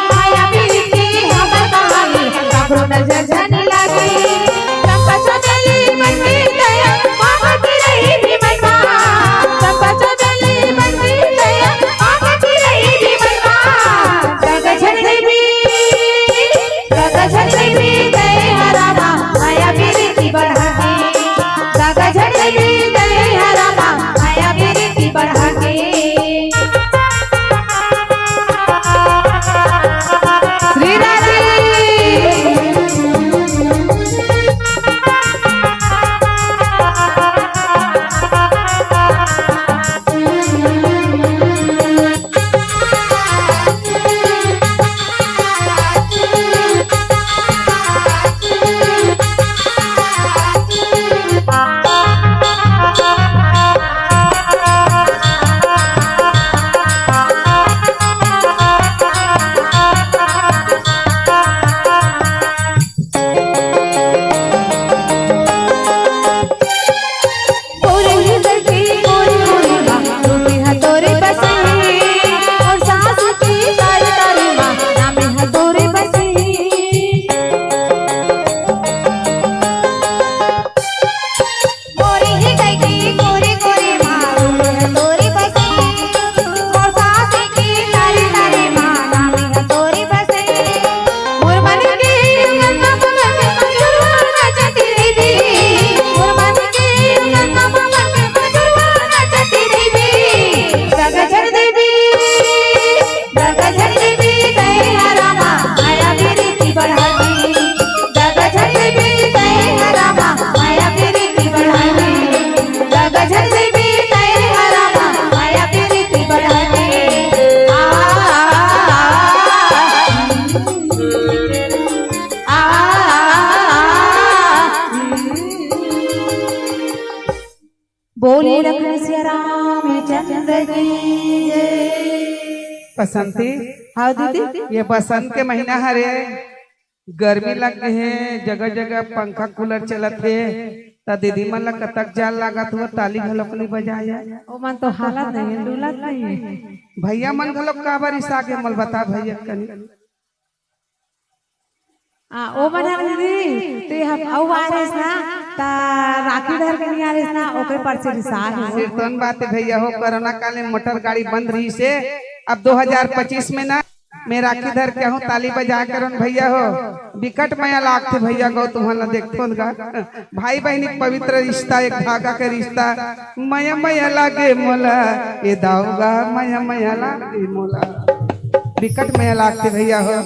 माया प्रीति हमर कहानी ला काकरो नजर झन लागे। चंपा चमेली मन की दया, मांगत रही भीमन मा। चंपा चमेली मन की दया, मांगत रही भीमन मा। दगा झंझरी, दगा झंझरी दई हरामा, बसंती, हाँ दीदी। ये बसंत के महीना हरे, गर्मी लग गे हे, जगह जगह पंखा कूलर चलत हे, त दीदी मन ला कतक जाड़ लागत हो, ताली घलोक नइ बजाय। ओ मन तो हालत नहीं है, डुलत नहीं है। भैया मन घलोक काबर इस आगे मल बता भैया कनी। आ, ओ मन ह दीदी, ते हम अउ आ रेस ना, त राखी धर के नहीं आ रेस ना, ओकरे पर से रिसा हे। सिरतोन बात हे भैया हो, कोरोना काल में मोटर गाड़ी बंद रहिसे, अब दो हजार पच्चीस में ना, मैं राखी धर के आहूँ, ताली बजा करन भैया हो, बिकट मया लागथे भैया गो, तुमन ला देखथों गा। भाई बहिनी के पवित्र रिश्ता, एक धागा के रिश्ता, मया मया लागे मोला, ए दाऊ गा, मया मया लागे मोला, बिकट मया लागथे भैया हो।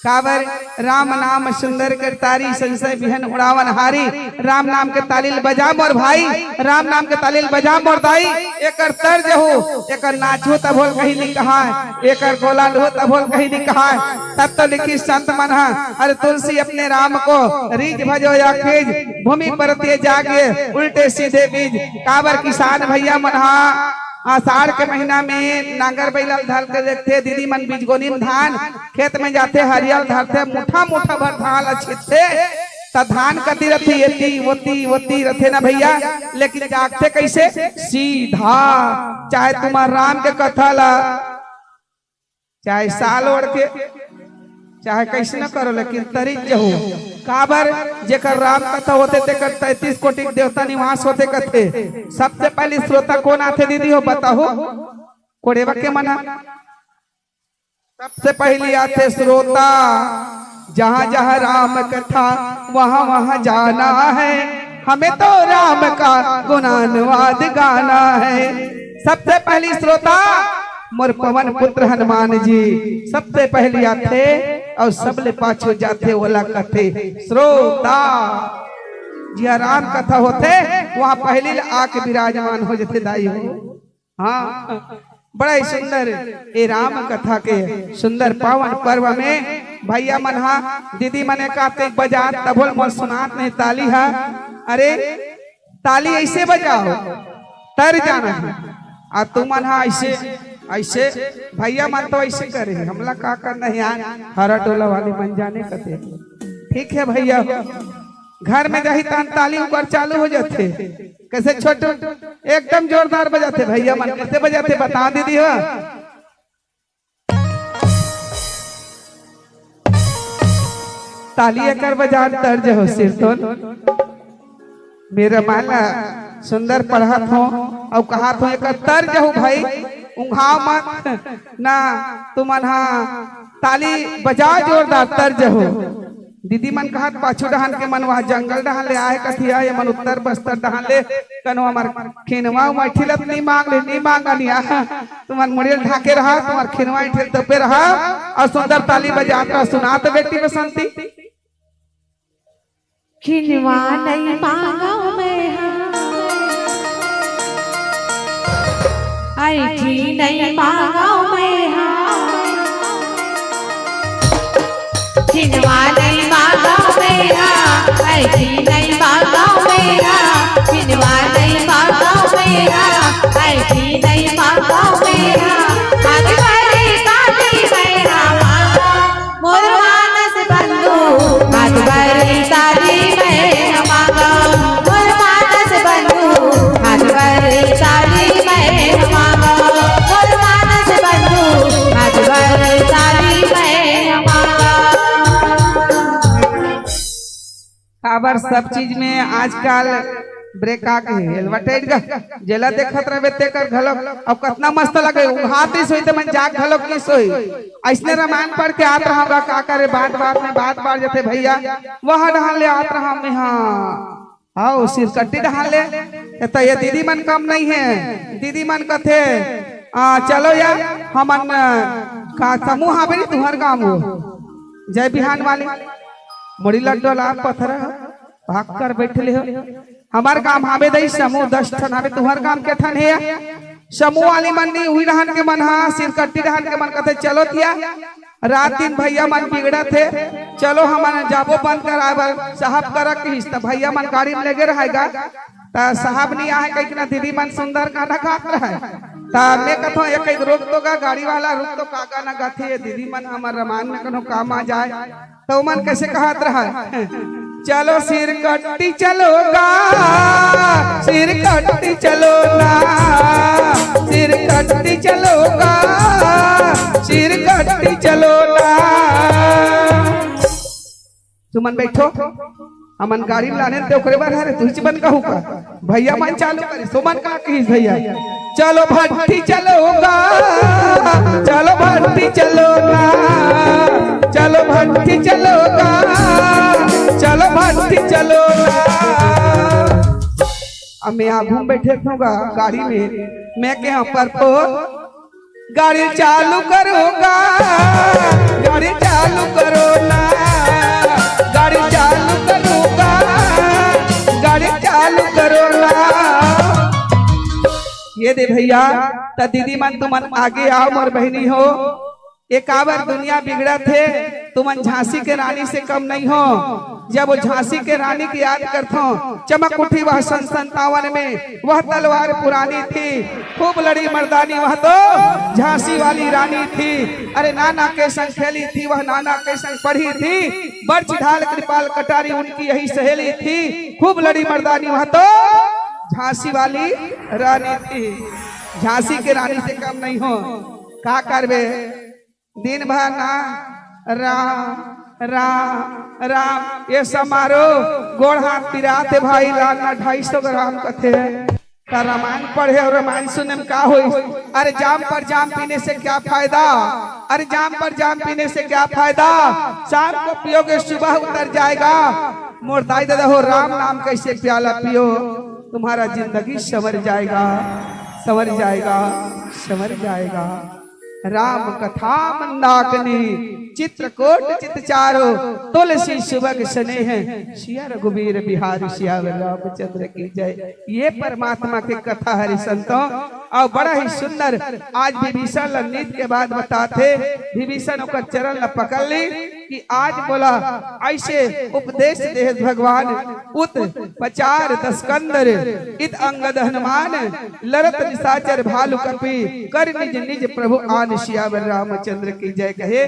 काबर राम नाम सुंदर करतारी, संशय बिहन उड़ावन हारी। राम नाम के ताली ल बजा मोर भाई, राम नाम के ताली ल बजा मोर दाई। एकर तर्ज हो, एकर नाच हो तभो ल कहीं नइ कहाय, एकर गोला हो तभो ल कहीं नइ कहाय। तब तो लिखिस संत मन ह, अरे तुलसी अपने राम को, रीझ भजो या खीझ, भूमि परत ये जाग ये, उल्टे सीधे बीज। काबर किसान भैया मन ह आषाढ़ के महीना में नांगर बइला ल धर के देखथे, दीदी मन बीजगोनी में धान खेत में जाथे, हरिया ल धरथे, मुठा मुठा भर धान ल छितथे, त धान कति रथे, एती ओती ओती रथे ना भैया, लेकिन जागथे कइसे? सीधा। चाहे तुम्हर राम के कथा ला, चाहे साल ओढ़ के, चाहे कइसनो करो, लेकिन तरी जहू। काबर? जेकर राम कथा होथे, तेकर तैंतीस कोटि के देवता निवास होथे कथे। सबसे पहिली श्रोता कोन आथे दीदी हो, बताहू? कोड़ेवा के मना। सबसे पहिली आथे श्रोता, जहाँ जहाँ राम कथा वहाँ वहाँ जाना है, हमें तो राम का गुणानुवाद गाना है। सबसे पहिली श्रोता मोर पवन पुत्र हनुमान जी सबसे पहिली आथे अउ सबले पाछू जाथे, ओला कथे श्रोता। जिहाँ राम कथा होथे, वहाँ पहिली ल आके विराजमान हो जथे दाई हो। हाँ, बड़ा ही सुंदर ये राम कथा के सुंदर पावन पर्व में भैया मन हा, दीदी मन एकात एक बजात तभो ल मोर सुनात नहीं ताली हा। अरे ताली ऐसे बजाओ, तर जाना है। आ तुमन हा ऐसे, ऐसे भैया मन तो ऐसे करे हे, हमला का करना है यार, हरा टोला वाले मन जाने कते। ठीक है भैया, घर में जाही तहन ताली ऊपर चालू हो जाथे। कैसे छोटू? एकदम जोरदार बजाथे भैया मन। कैसे बजाथे बता दीदी हो। ताली एकर बजान तर्ज हो सिरतोन। मेरा माला सुंदर पढ़त हो अउ कहत हो एकर तर्ज हो भाई। उंघाव मत ना, तुमन हा ताली बजा जोरदार तर्ज हो। दीदी मन कहत पाछू डहान के मन वह जंगल डहान ले आए कथिया, ये मन उत्तर बस्तर डहान ले कनो हमर खिनवा उमा ठिलत नी मांग ले, नी मांगा निया। तुमन मुड़ियल ढाके रहा, तुमर खिनवा ठिल तपे रहा अउ सुंदर ताली बजात रहा। सुना तो बेटी बसंती। खिनवा नहीं मांगव मैं हा, ऐठी नहीं मांगव मैं हा। खिनवा नहीं मांगव मैं हा, ऐठी नहीं मांगव मैं हा। खिनवा नहीं मांगव मैं हा, ऐठी नहीं मांगव मैं हा। आज बड़ी काली मैं हा मांगव। मोर मानस बंधु, हाथ भरी ताली मैं मांगव। मोर मानस बंधु, हाथ भरी ताली मैं मांगव। मोर मानस बंधु, हाथ भरी ताली मैं मांगव। काबर सब चीज में आजकल ब्रेक आ गे हे, एलवा टाइट गा। जेला देखत रहबे तेकर घलोक, अउ कतना मस्त लगे, उहात ही सोई ते मन जाग घलोक नहीं सोई। अइसने रामायण पढ़ के आत रहंव गा, का करे, बात बात में बात बाढ़ जथे भैया। वह डहान ले आत रहंव मैं हा। हाव, सिरकट्टी डहान ले। ए त ये दीदी मन कम नहीं हे। दीदी मन कथे, आ, चलो यार, हमन, आ, का समूह हावे नी तुंहर गांव हो। जय बिहान वाली। मुड़ी लड्डो ला पथरा। भाग कर बैठ ले हो। हमर गांव हावे दई समूह दस ठन हावे, तुंहर गांव के ठन हे? समूह वाली मन नी, उही डहान के मन हा, सिरकट्टी डहान के मन कथे, चलो तिया। रात दिन भैया मन बिगड़त हे, चलो हमन जाबो बंद कराए बर, साहब करा किहिस, त भैया मन गाड़ी में लेगे रहय गा, त साहब नी आहे कहिके ना दीदी मन सुंदर गाना गात रहय। त मैं कथों, एक एक रोक तो गा, गाड़ी वाला रोक तो, का गाना गाथे ये दीदी मन, हमर रामायण में कनो काम आ जाए। त ओमन कइसे कहत रहय, चलो सिर कट्टी चलो गा, सिर कट्टी चलो ना, सिर कट्टी चलो गा, सिर कट्टी चलो ना। तुमन बैठो, हमन गाड़ी में लाने ते ओकरे बर हरे, तुहिच बन कहू का? भैया मन चालू करे, सुमन का कहिस भैया, चलो भट्टी चलो गा, चलो भट्टी चलो ना, चलो भट्टी चलो गा, चलो भट्टी चलो ना। अब मैं आगू में बैठे रहूंगा गाड़ी में, मैं के यहाँ पर तो गाड़ी चालू करो गा, गाड़ी चालू करो ना, गाड़ी चालू करो गा, गाड़ी चालू करो ना। ये दे भैया, त दीदी मन तुमन आगे आओ, मोर बहिनी हो। ए काबर दुनिया बिगड़त हे, तुमन झांसी के रानी से कम नहीं हो। जब वो झांसी के रानी की याद करथो, चमक उठी वह सन संतावन में, वह तलवार पुरानी थी, खूब लड़ी मर्दानी वह तो झांसी वाली रानी थी। अरे नाना के संग खेली थी, वह नाना के संग पढ़ी थी, बर्च ढाल कृपाल कटारी उनकी यही सहेली थी, खूब लड़ी मर्दानी वह तो झांसी वाली रानी थी। झांसी के रानी से कम नहीं हो। का करबे, दिन भर ना राम राम राम, ये समारोह गोड़ हाथ पिरात हे भाई, लाना ढाई सौ ग्राम कथे। त रामायण पढ़े और रामायण सुने में का होई? अरे जाम पर जाम पीने से क्या फायदा? अरे जाम पर जाम पीने से क्या फायदा? शाम को पियोगे सुबह उतर जाएगा। मोर दाई दादा हो, राम नाम कैसे प्याला पियो, तुम्हारा जिंदगी संवर जाएगा, संवर जाएगा, संवर जाएगा। राम कथा मंदाकिनी, चित्रकूट चित चारो, तुलसी सुभग स्नेह, सिया रघुबीर बिहारी, सियावर रामचंद्र की जय। ये परमात्मा के कथा हरे संतों, और बड़ा ही सुंदर। आज विभीषण ल नीत के बात बताथे, विभीषण ओकर चरण ल पकड़ ली कि आज मोला ऐसे उपदेश दे भगवान, उत पचार दसकंदर, इत अंगद हनुमान, लरत निशाचर भालु कपि, कर निज निज प्रभु आन। सियावर रामचंद्र की जय कहे।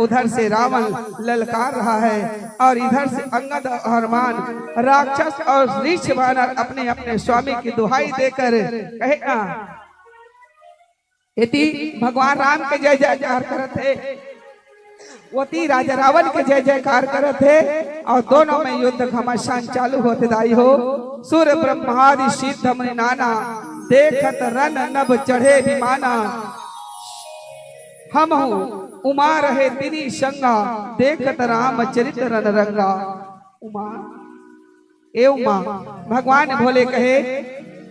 उधर से रावण ललकार रहा है और इधर से अंगद और हनुमान राक्षस और ऋष वानर अपने अपने स्वामी की दुहाई देकर कहे, आ, एती भगवान राम के जय जयकार करत हे, ओती राजा रावण के जय जयकार करत हे, और दोनों में युद्ध घमासान चालू होत हे दाई हो। सुर ब्रह्मादि सिद्ध मुनि नाना, देखत रन नभ चढ़े विमाना। हमहु उमा रहे तिनि संगा, देखत रामचरित रन रंगा। उमा, ए उमा, भगवान भोले कहे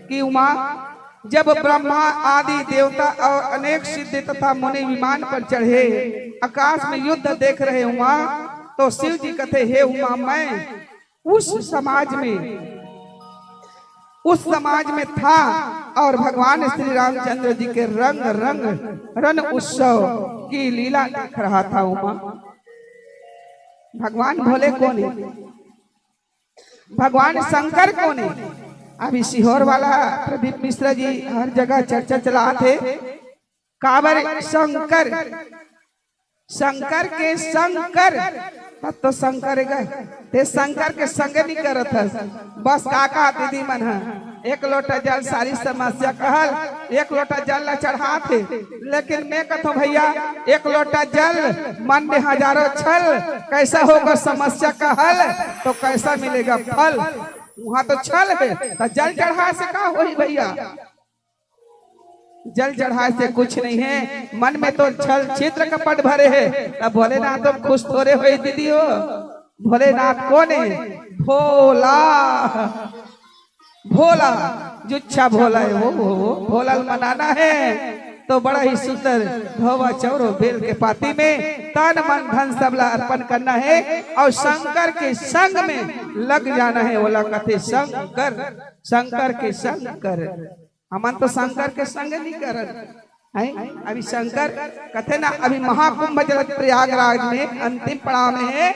कि उमा, जब ब्रह्मा आदि देवता और अनेक सिद्ध तथा मुनि विमान पर चढ़े, आकाश में युद्ध देख रहे उमा, तो शिव जी कथे, हे उमा, मैं उस समाज में, उस समाज में था और भगवान श्री रामचंद्र जी के रंग रंग रन उत्सव की लीला देख रहा था उमा। भगवान भोले कोन हे? भगवान शंकर कोन हे? अभी सीहोर वाला प्रदीप मिश्रा जी हर जगह चर्चा चलात हे, काबर शंकर, शंकर के शंकर, तब तो शंकर गए, ते शंकर के संग नहीं करत हस। बस काका दीदी मन ह एक लोटा जल सारी समस्या कहल, एक लोटा जल ला चढ़ात हे। लेकिन मैं कथों भैया, एक लोटा जल मन में हजारों छल, कैसा होगा समस्या का हल, तो कैसा मिलेगा फल। वहां तो छल हे, तो जल चढ़ाए से का होही भैया? जल चढ़ाए से कुछ नहीं हे, मन में तो छल छिद्र कपट भरे हे, तब भोलेनाथ तो खुश थोरे होही दीदी हो। भोलेनाथ कोन हे? भोला, भोला, जुच्छा भोला हे वो, वो, वो, भोला ल मनाना हे तो बड़ा ही सुंदर धोवा चौरो बेल के पाती में तन मन धन सबला अर्पण करना हे और शंकर के संग में लग जाना हे। ओला कथे शंकर, शंकर के संग कर। हमन तो शंकर के संग नहीं करन, हैं? अभी शंकर कथे ना, अभी महाकुंभ चलत प्रयागराज में, अंतिम पड़ाव में हे।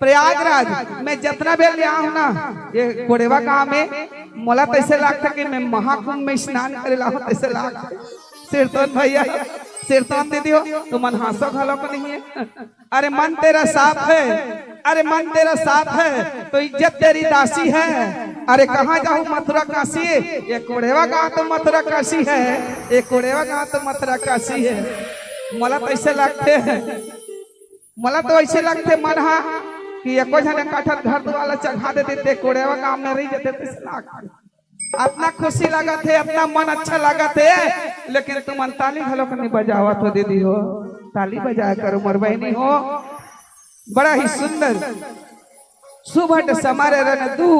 प्रयागराज में जतना बेर ले आहूं ना, ये कोड़ेवा गांव में, मोला तैसे लागथे कि मैं महाकुंभ में स्नान करे ला आहूं, तैसे लागथे। सिरतोन भैया, सिरतोन दीदी हो, तुमन हाँसो घलो को नहीं है। अरे मन तेरा साफ है, अरे मन तेरा साफ है, तो इज्जत तेरी दासी है। अरे कहाँ जाहूँ मथुरा काशी, ये कोड़ेवा गाँव तो मथुरा काशी है, ये कोड़ेवा गाँव तो मथुरा काशी है। मोला तो ऐसे लगते हैं, मोला तो ऐसे लगते मन हा कि एको झन एकाठन घर दुआर ला चघा देते, ते कोड़ेवा गाँव में रही जाते, तैसे लगते। अतना खुशी लागत हे, अतना मन अच्छा लागत हे, लेकिन तुमन ताली घलो नहीं बजावत हो दीदी हो, ताली बजाया करो मोर बहिनी हो। बड़ा ही सुंदर। सुभट समर रन दू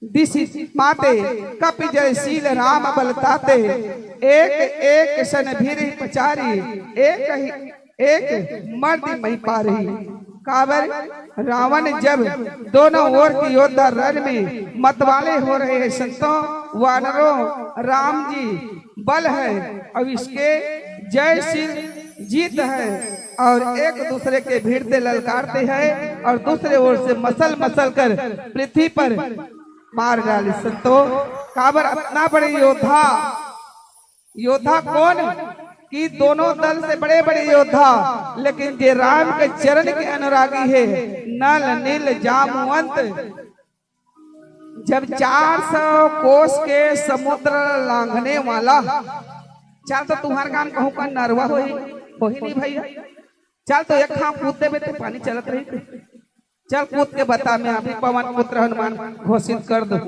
दिस पाते, कपि जय शील राम बल ताते, एक एक सन भीर पचारी, एक ही एक मर्द मही पारही। काबर रावण जब दोनों ओर के योद्धा रण में मतवाले हो रहे हैं संतों, वानरों, राम जी बल है और इसके जयशील जीत है और एक दूसरे के भिड़ते ललकारते हैं और दूसरे ओर से मसल मसल कर पृथ्वी पर मार डाली संतों। काबर अतना बड़े योद्धा योद्धा कौन कि दोनों दल से बड़े बड़े योद्धा, लेकिन जे राम के चरण के अनुरागी हे, नल नील जामवंत। जब चार सौ कोस के समुद्र लांघने वाला, चल तो तुंहर गान कहूँ का नरवा होही, होही नहीं भैया। चल तो एक हाँक कूद देबे ते पानी चलत रही। चल कूद के बता, मैं अभी पवन पुत्र हनुमान घोषित कर दूँ।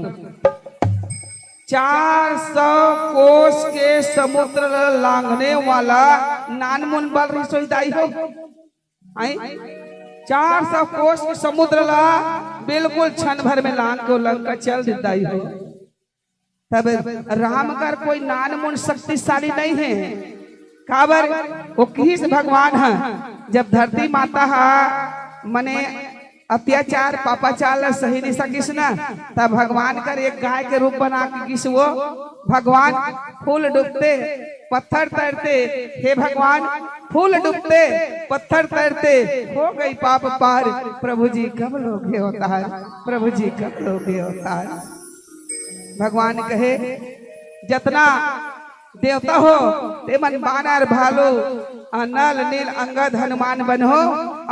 चार सौ कोस के समुद्र ल लांघने वाला नानमुन बल रहिस होही दाई हो। आई, चार सौ कोस के समुद्र ला बिल्कुल क्षण भर में लांघ के लंका चल दे दाई हो। तब राम कर कोई नानमुन शक्तिशाली नहीं है। काबर वो किहिस भगवान ह, जब धरती माता ह मने अत्याचार पापाचार ला सही नहीं सकिस ना, तब भगवान कर एक गाय के रूप बना के गिस वो। भगवान फूल डूबते पत्थर तैरते, हे भगवान फूल डूबते पत्थर तैरते, हो गई पाप पार, प्रभु जी कब लोगे अवतार, प्रभु जी कब लोगे अवतार। भगवान कहे, जतना देवता हो, ते मन बानर भालू, आ नल नील अंगद हनुमान बनहो,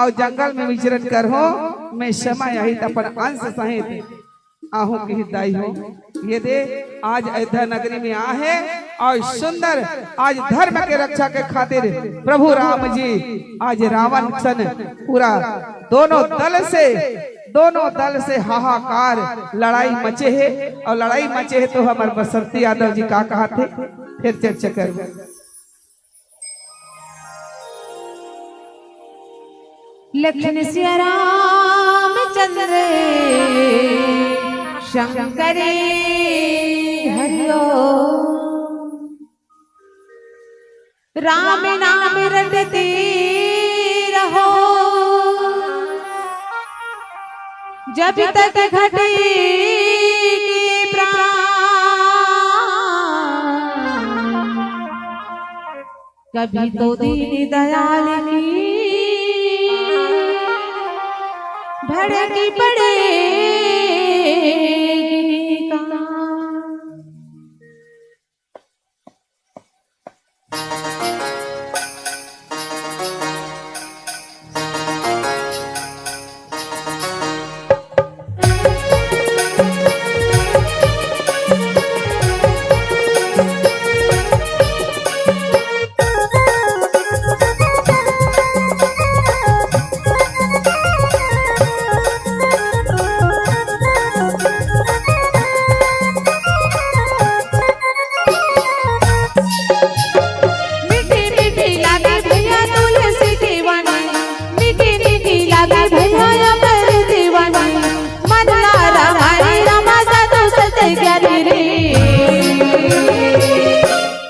और जंगल में विचरण करहो, मैं समय आही त अपन अंश सहित आहूं किहिस दाई हो। ये दे आज अयोध्या नगरी में आहे और सुंदर आज धर्म के रक्षा के खातिर प्रभु राम जी आज रावण सन पूरा दोनों दल से दोनों दल से हाहाकार लड़ाई मचे हे। और लड़ाई मचे हे तो हमर बसंती यादव जी का कहत हे, फिर चर्चा करबो। लखन सिया रामचंद्र शंकर हरिओ। राम नाम रटते रहो, जब तक घटे प्राण। कभी तो दीन दयाल की भड़की पड़े।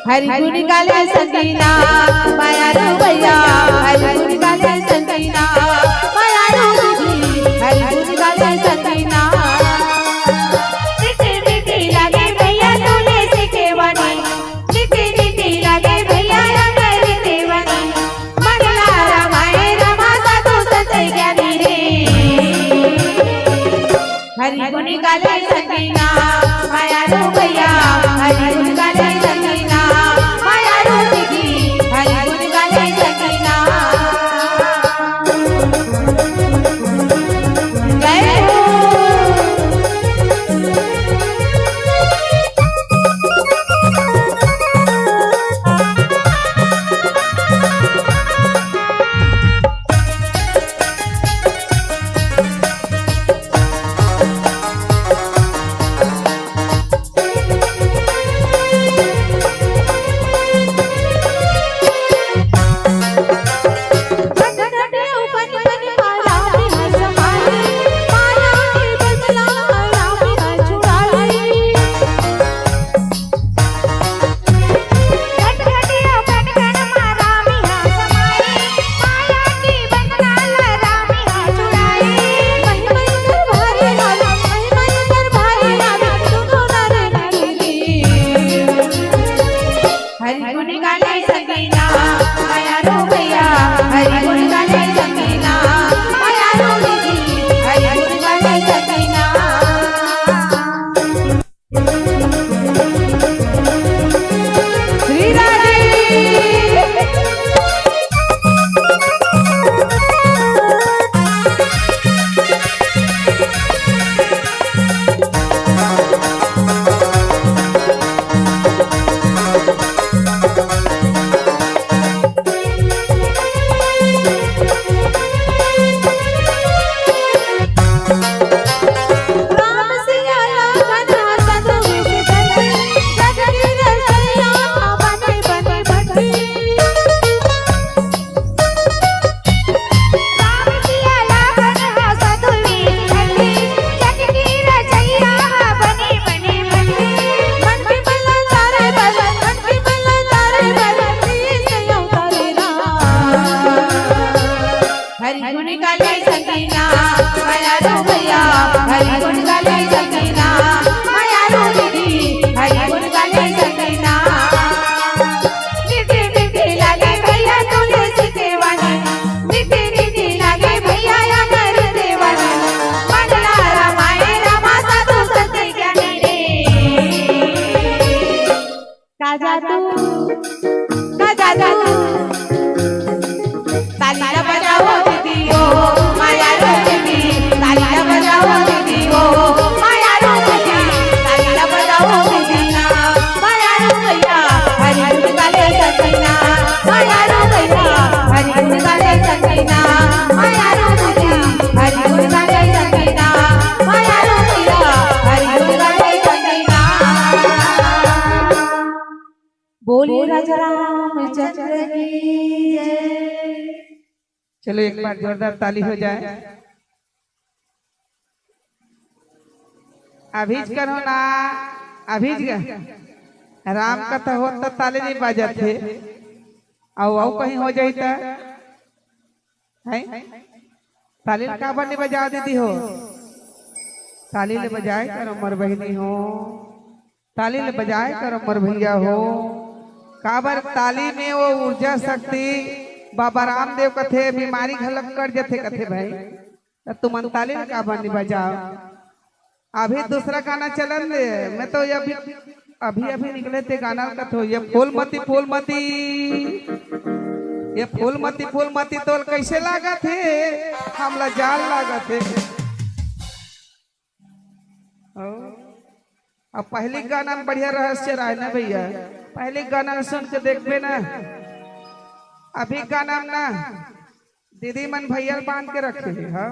हरि गुण गाले संगीना, माया रो भैया। हरि गुण गाले संगीना, माया रो दीदी। हरि गुण गाले संगीना। मीठी मीठी लागे भैया तुलसी के वाणी। मीठी मीठी लागे भैया अमृत वाणी। मंगला रामायण रमा साधु संत ज्ञानी रे। हरि गुण गाले संगीना, माया रो भैया। हरि गुण गाले संगीना। गुण गाले सकीना, मयारू भैया, हरि गुण गाले सकीना, मयारू दीदी, हरि गुण गाले सकीना। मीठे मीठे लागे भैया तुलसी के वन, मीठे मीठे लागे भैया अमर देवन। मंगला रामायण रामा साधु संत ज्ञानी रे। का जादू, का जादू। ताली ला बजाओ दीदी ओ, माया रो दीदी। ताली ला बजाओ दीदी ओ, माया रो दीदी। ताली ला बजाओ दीदी ना, माया रो भैया। हरि गुण गाले सकीना, माया रो भैया। हरि गुण गाले सकीना, माया रो दीदी। हरि गुण गाले सकीना, माया रो भैया। हरि गुण गाले सकीना। बोलिए राजा रामचंद्र की जय। चलो, एक बार जोरदार ताली हो जाए। अभीज करो ना, अभीज कर। राम कथा होत त ताली नहीं बाजत हे। अउ, अउ कहीं हो जाई त, हैं? ताली ल काबर नहीं बजा दीदी हो? ताली ले बजाए करो मोर बहिनी हो। ताली ल बजाए कर अमर भैया हो। काबर ताली में वो ऊर्जा शक्ति, बाबा रामदेव कथे, बीमारी घलक कट जथे कथे भाई। त तुमन ताली ल काबर नहीं बजाओ? अभी दूसरा गाना चलन दे, मैं तो ये अभी, अभी, अभी निकले ते गाना ल कथो, ये फूलमती, फूलमती, ये फूलमती, फूलमती तोल कैसे लागत हे? हमला जाल लागत हे। ओ, अब पहली गाना में बढ़िया रहस्य रहे ना भैया, पहली गाना में सुन के देखबे ना, अभी गाना में ना दीदी मन भैया ल बांध के रखे हे, हाँ,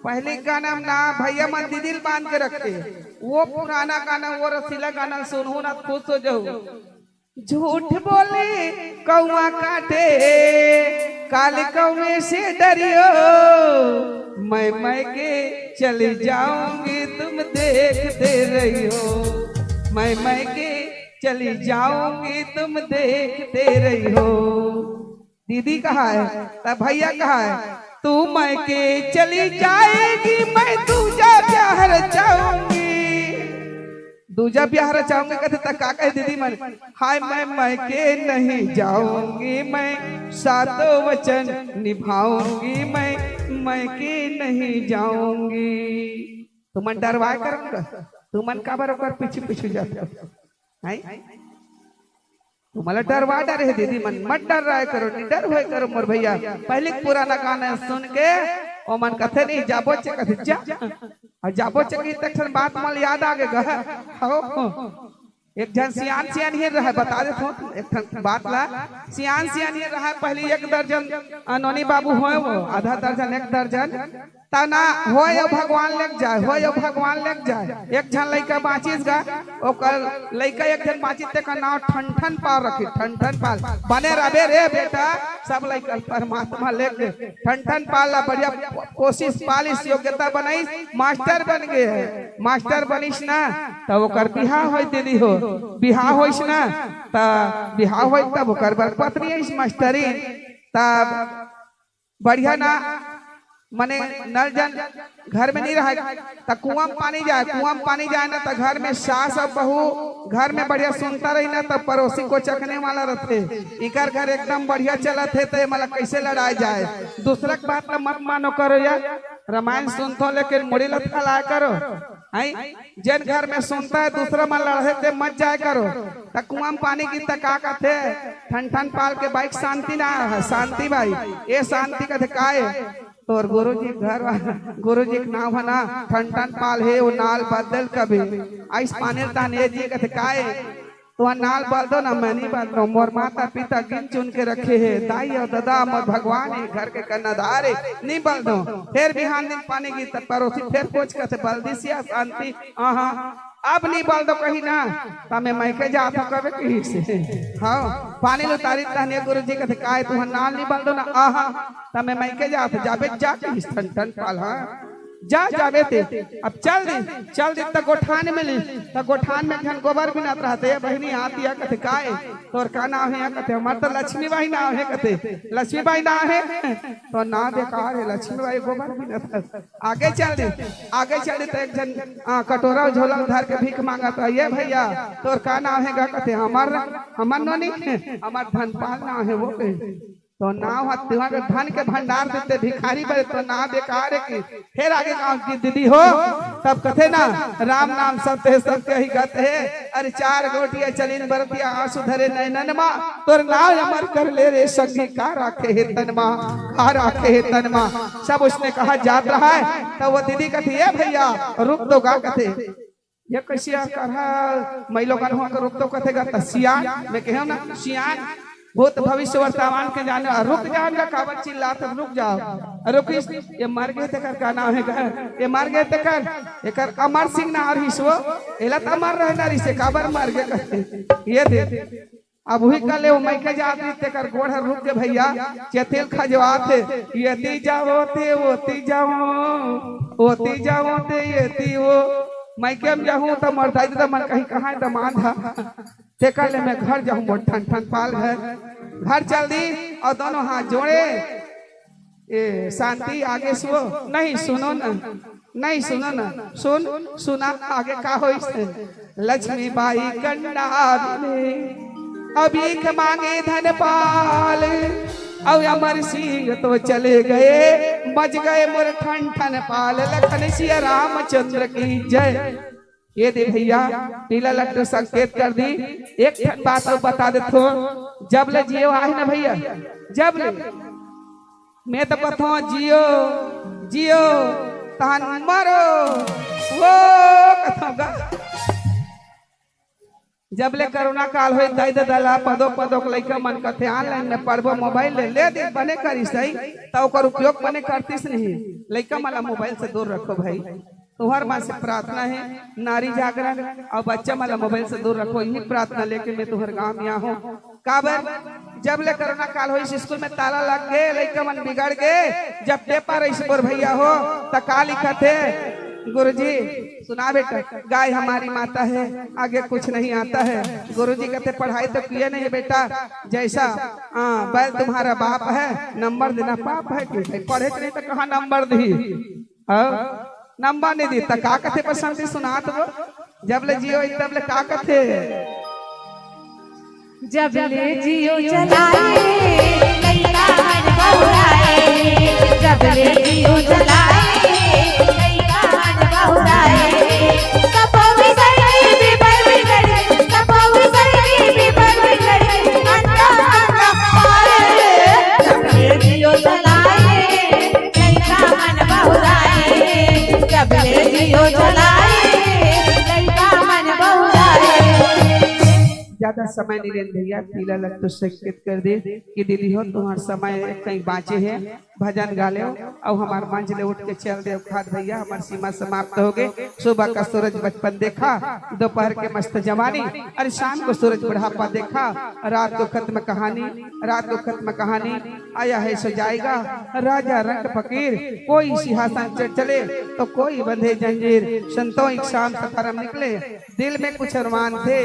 पहली गाना में ना भैया मन दीदी ल बांध के रखे हे। वो पुराना गाना, वो रसीला गाना सुनहू ना, खुश हो जाहू। झूठ बोले कौआ काटे, काल कौए से डरियो, मैं, मैं के चली जाऊंगी, तुम देखते रहियो, मैं, मैं के चली जाऊंगी, तुम देखते रहियो। दीदी कहा है, तब भैया कहा है, तू मैं के चली जाएगी, मैं दूजा ब्याह रचाऊंगी। दूजा ब्याह रचाऊंगी कथे त का कहे दीदी मन, हाय मैं, मैं के नहीं जाऊंगी, मैं सातों वचन निभाऊंगी, मैं, मैं के नहीं जाऊंगी। तुमन डरवाए करूंगा, तुमन काबर ओकर पीछे पीछे जाते हो? हैं? तुमला डरवा डरे हे दीदी मन, मत डर्राए करो, निडर होए करो मोर भैया। पहली पुराना गाना सुन के ओमन कथे नहीं, जाबो चे कथे जा। अउ जाबो चे की तक्षण बात मन याद आ गे गा। हो, एक झन सियान सियान ही रहे, बता देत हो एक ठन बात ला। सियान सियान ही रहे, पहली एक दर्जन अ, नोनी बाबू होए वो, आधा दर्जन, एक दर्जन, त ना होय अउ भगवान लेग जाय, होय अउ भगवान लेग जाय। एक झन लइका बांचिस गा, ओकर लइका एक झन बांचिस, तेकर नांव ठनठन पाल रखिस, ठनठन पाल। बने रबे रे बेटा, सब लइका ल परमात्मा लेग गे। ठनठन पाल ला बढ़िया कोशिश पालिस, योग्यता बनाइस, मास्टर बन गे हे। मास्टर बनिस ना, त ओकर बिहाव होइस दीदी हो, बिहाव होइस ना, त बिहाव होइस तब ओकर बर पत्नी आइस मास्टरी। तब बढ़िया ना, मने नल जल घर में नहीं रहे, त कुआं में पानी जाए, कुआं में पानी जाए ना, त घर में सास अउ बहू घर में बढ़िया सुनता रही ना, त पड़ोसी को चकने वाला रहते। इकर घर एकदम बढ़िया चलत हे, त ये मला कैसे लड़ाए जाए? दूसरा के बात ला मत मानो करो यार, रामायण सुनथो लेकिन मुड़ी ला थलाए करो। हैं? जेन घर में सुनता है दूसरा मन लड़हे ते मत जाए करो। त कुआं में पानी गिस त का कथे? ठनठन पाल के बाई के शांति ना है, शांति बाई। ए शांति कथे काय? तोर गुरुजी घर वा-, गुरुजी के नाम है ना ठनठन पाल हे, वो नाल बदल कभी। आइस पानी तान ए जी कथे काय? तुहर नाल बदलो ना, मैं नहीं बदलो। मोर माता पिता गिन चुन के रखे हे, दाई अउ ददा मोर भगवान हे, घर के कन्यादार हे, नहीं बदलो। फेर बिहान दिन पानी गिस त पड़ोसी फेर पूछ कथे बल दिस या शांति, आहा, अब नहीं बदलो कही ना, त मैं मइके जात हूँ कबे कही से। हाँ, पानी ल उतारिस तहन ए गुरुजी कथे काय तुहर नाल नहीं बदलो ना, आहा, त मैं मइके जात हूँ, जाबे जा कहिस ठनठन पाल, हाँ। जा, जाबे ते। अब चल दिस, चल दिस त गोठान में मिलिस, त गोठान में एक झन गोबर बिनत रहथे, ए बहिनी आती हे कथे काय? तोर का नाव हे?" कथे, "हमर तो लक्ष्मी बाई नाव हे।" कथे, "लक्ष्मी बाई नाव हे?" "तो नाव बेकार हे, लक्ष्मी बाई गोबर बीनत हे।" आगे चल दे, आगे चल दे तो एक झन, आ, कटोरा झोला धर के भीख मांगत हे, "ये भैया, तोर का नाव हे गा?" कथे, "हमर, हमर नोनी, हमर धनपाल नाव हे वो।" कहे, तो नाव ह तुहर धन के भंडार देते भिखारी बने, तो नाव बेकार हे कि। फेर आगे गाँव की दीदी हो, तब कथे ना, "राम नाम सत्य हे, सत्य ही गत हे।" अरे चार गोटिया चलिन बरतिया, आंसू धरे नैनन मा, तोर नाव अमर कर ले रे संगी, का राखे हे तन मा, का राखे हे तन मा। सब उसने कहा जात रहा है, तब वो दीदी कथे, "ये भैया, रुक तो गा," कथे, "ये कइसे करहा, मैं लोगन हो के रुक तो," कथे गा, त सियान, मैं कहे ना, सियान, भूत भविष्य वर्तमान के जाने, "रुक जान गा, काबर चिल्लात, रुक जाव।" रुकिस, "ये मर गे तेकर का नाव हे गा? ये मर गे तेकर, एकर अमर सिंह नाव रिहिस वो, एला त अमर रहना रिहिस, काबर मर गे?" कथे, ये दे। अब उही कले वो मइके जात रिहिस, तेकर गोड़ हर रुक गे भैया, चेतिल खजवात हे, "येती जावो ते, ओती जावो, ओती जावो ते, येती वो।" मइके में जाहूं त मोर दाई ददा मन कहीं, "कहाँ हे दमांद हा?" तेकर ले मैं घर जाहूं, मोर ठन ठन पाल घर। घर चल दी अउ दोनों हाथ जोड़े। ए, शांति आगे सुनो, नहीं सुनो ना, नहीं सुनो ना, सुन, सुना आगे का होइस। लक्ष्मी बाई कंडारी में अभी मांगे धनपाल, अउ अमर सिंह तो चले गए, बच गए मोर ठन ठन पाल। लखन सिया रामचंद्र की जय। ये दे भैया, पीला लट्टू संकेत कर दी। एक ठन बात अउ बता देथो, जब ले जियो आहे ना भैया, जब ले, मैं तो कथो जियो, जियो, तहन मरो, वो कथो गा। जब ले कोरोना काल होय, दाई ददा ला पदो पदो के लइका मन कथे online में पढ़बो, mobile ले, ले दे, बने करिस सही, त ओकर उपयोग बने करतिस नहीं। लइका मन ला mobile से दूर रखो भाई। तुहर मन से प्रार्थना हे, नारी जागरण अउ बच्चा मन ला mobile से दूर रखो, यही प्रार्थना लेके मैं तुहर गांव में आहूं। काबर, जब ले कोरोना काल होइस, स्कूल में ताला लग गे, लइका मन बिगड़ गे, जब paper अइस मोर भैया हो, त का लिखत हे, "गुरुजी, सुना बेटा, गाय हमारी माता है, आगे कुछ नहीं आता है।" गुरुजी कथे, "पढ़ाई तो किए नहीं बेटा, जैसा, हाँ, बैल तुम्हारा बाप है, नंबर देना पाप है।" कि भाई पढ़े के नहीं तो कहाँ नंबर दी? हाँ? नंबर नहीं दी, त का कथे बसंती सुनात वो? जब ले जियो, तब ले का कथे? जब ले जियो चलाए, लइका मन बहुराए। जब ले जियो चलाए, लइका मन बहुराए। सपो विसर्गी भी पर बिगड़ी, सपो विसर्गी भी पर बिगड़ी, अंता अंता पाए। जब ले जियो चलाए, लइका मन बहुराए। जब ले जियो चलाए, लइका मन बहुराए। ज्यादा समय नहीं लेन भैया, पीला लट्टू संकेत कर दे कि दीदी हो, तुम्हार समय कहीं बाँचे हे, भजन गा लेव, अउ हमार मंच ले उठ के चल देव। खाद भैया, हमार सीमा समाप्त हो गे। सुबह का सूरज बचपन देखा, दोपहर के मस्त जवानी, अरे शाम को सूरज बुढ़ापा देखा, रात को खत्म कहानी, रात को खत्म कहानी, आया है सो जाएगा, राजा रंक फकीर, कोई सिंहासन चढ़ चले तो कोई बंधे जंजीर। संतों एक शाम सफर हम निकले, दिल में कुछ अरमान थे,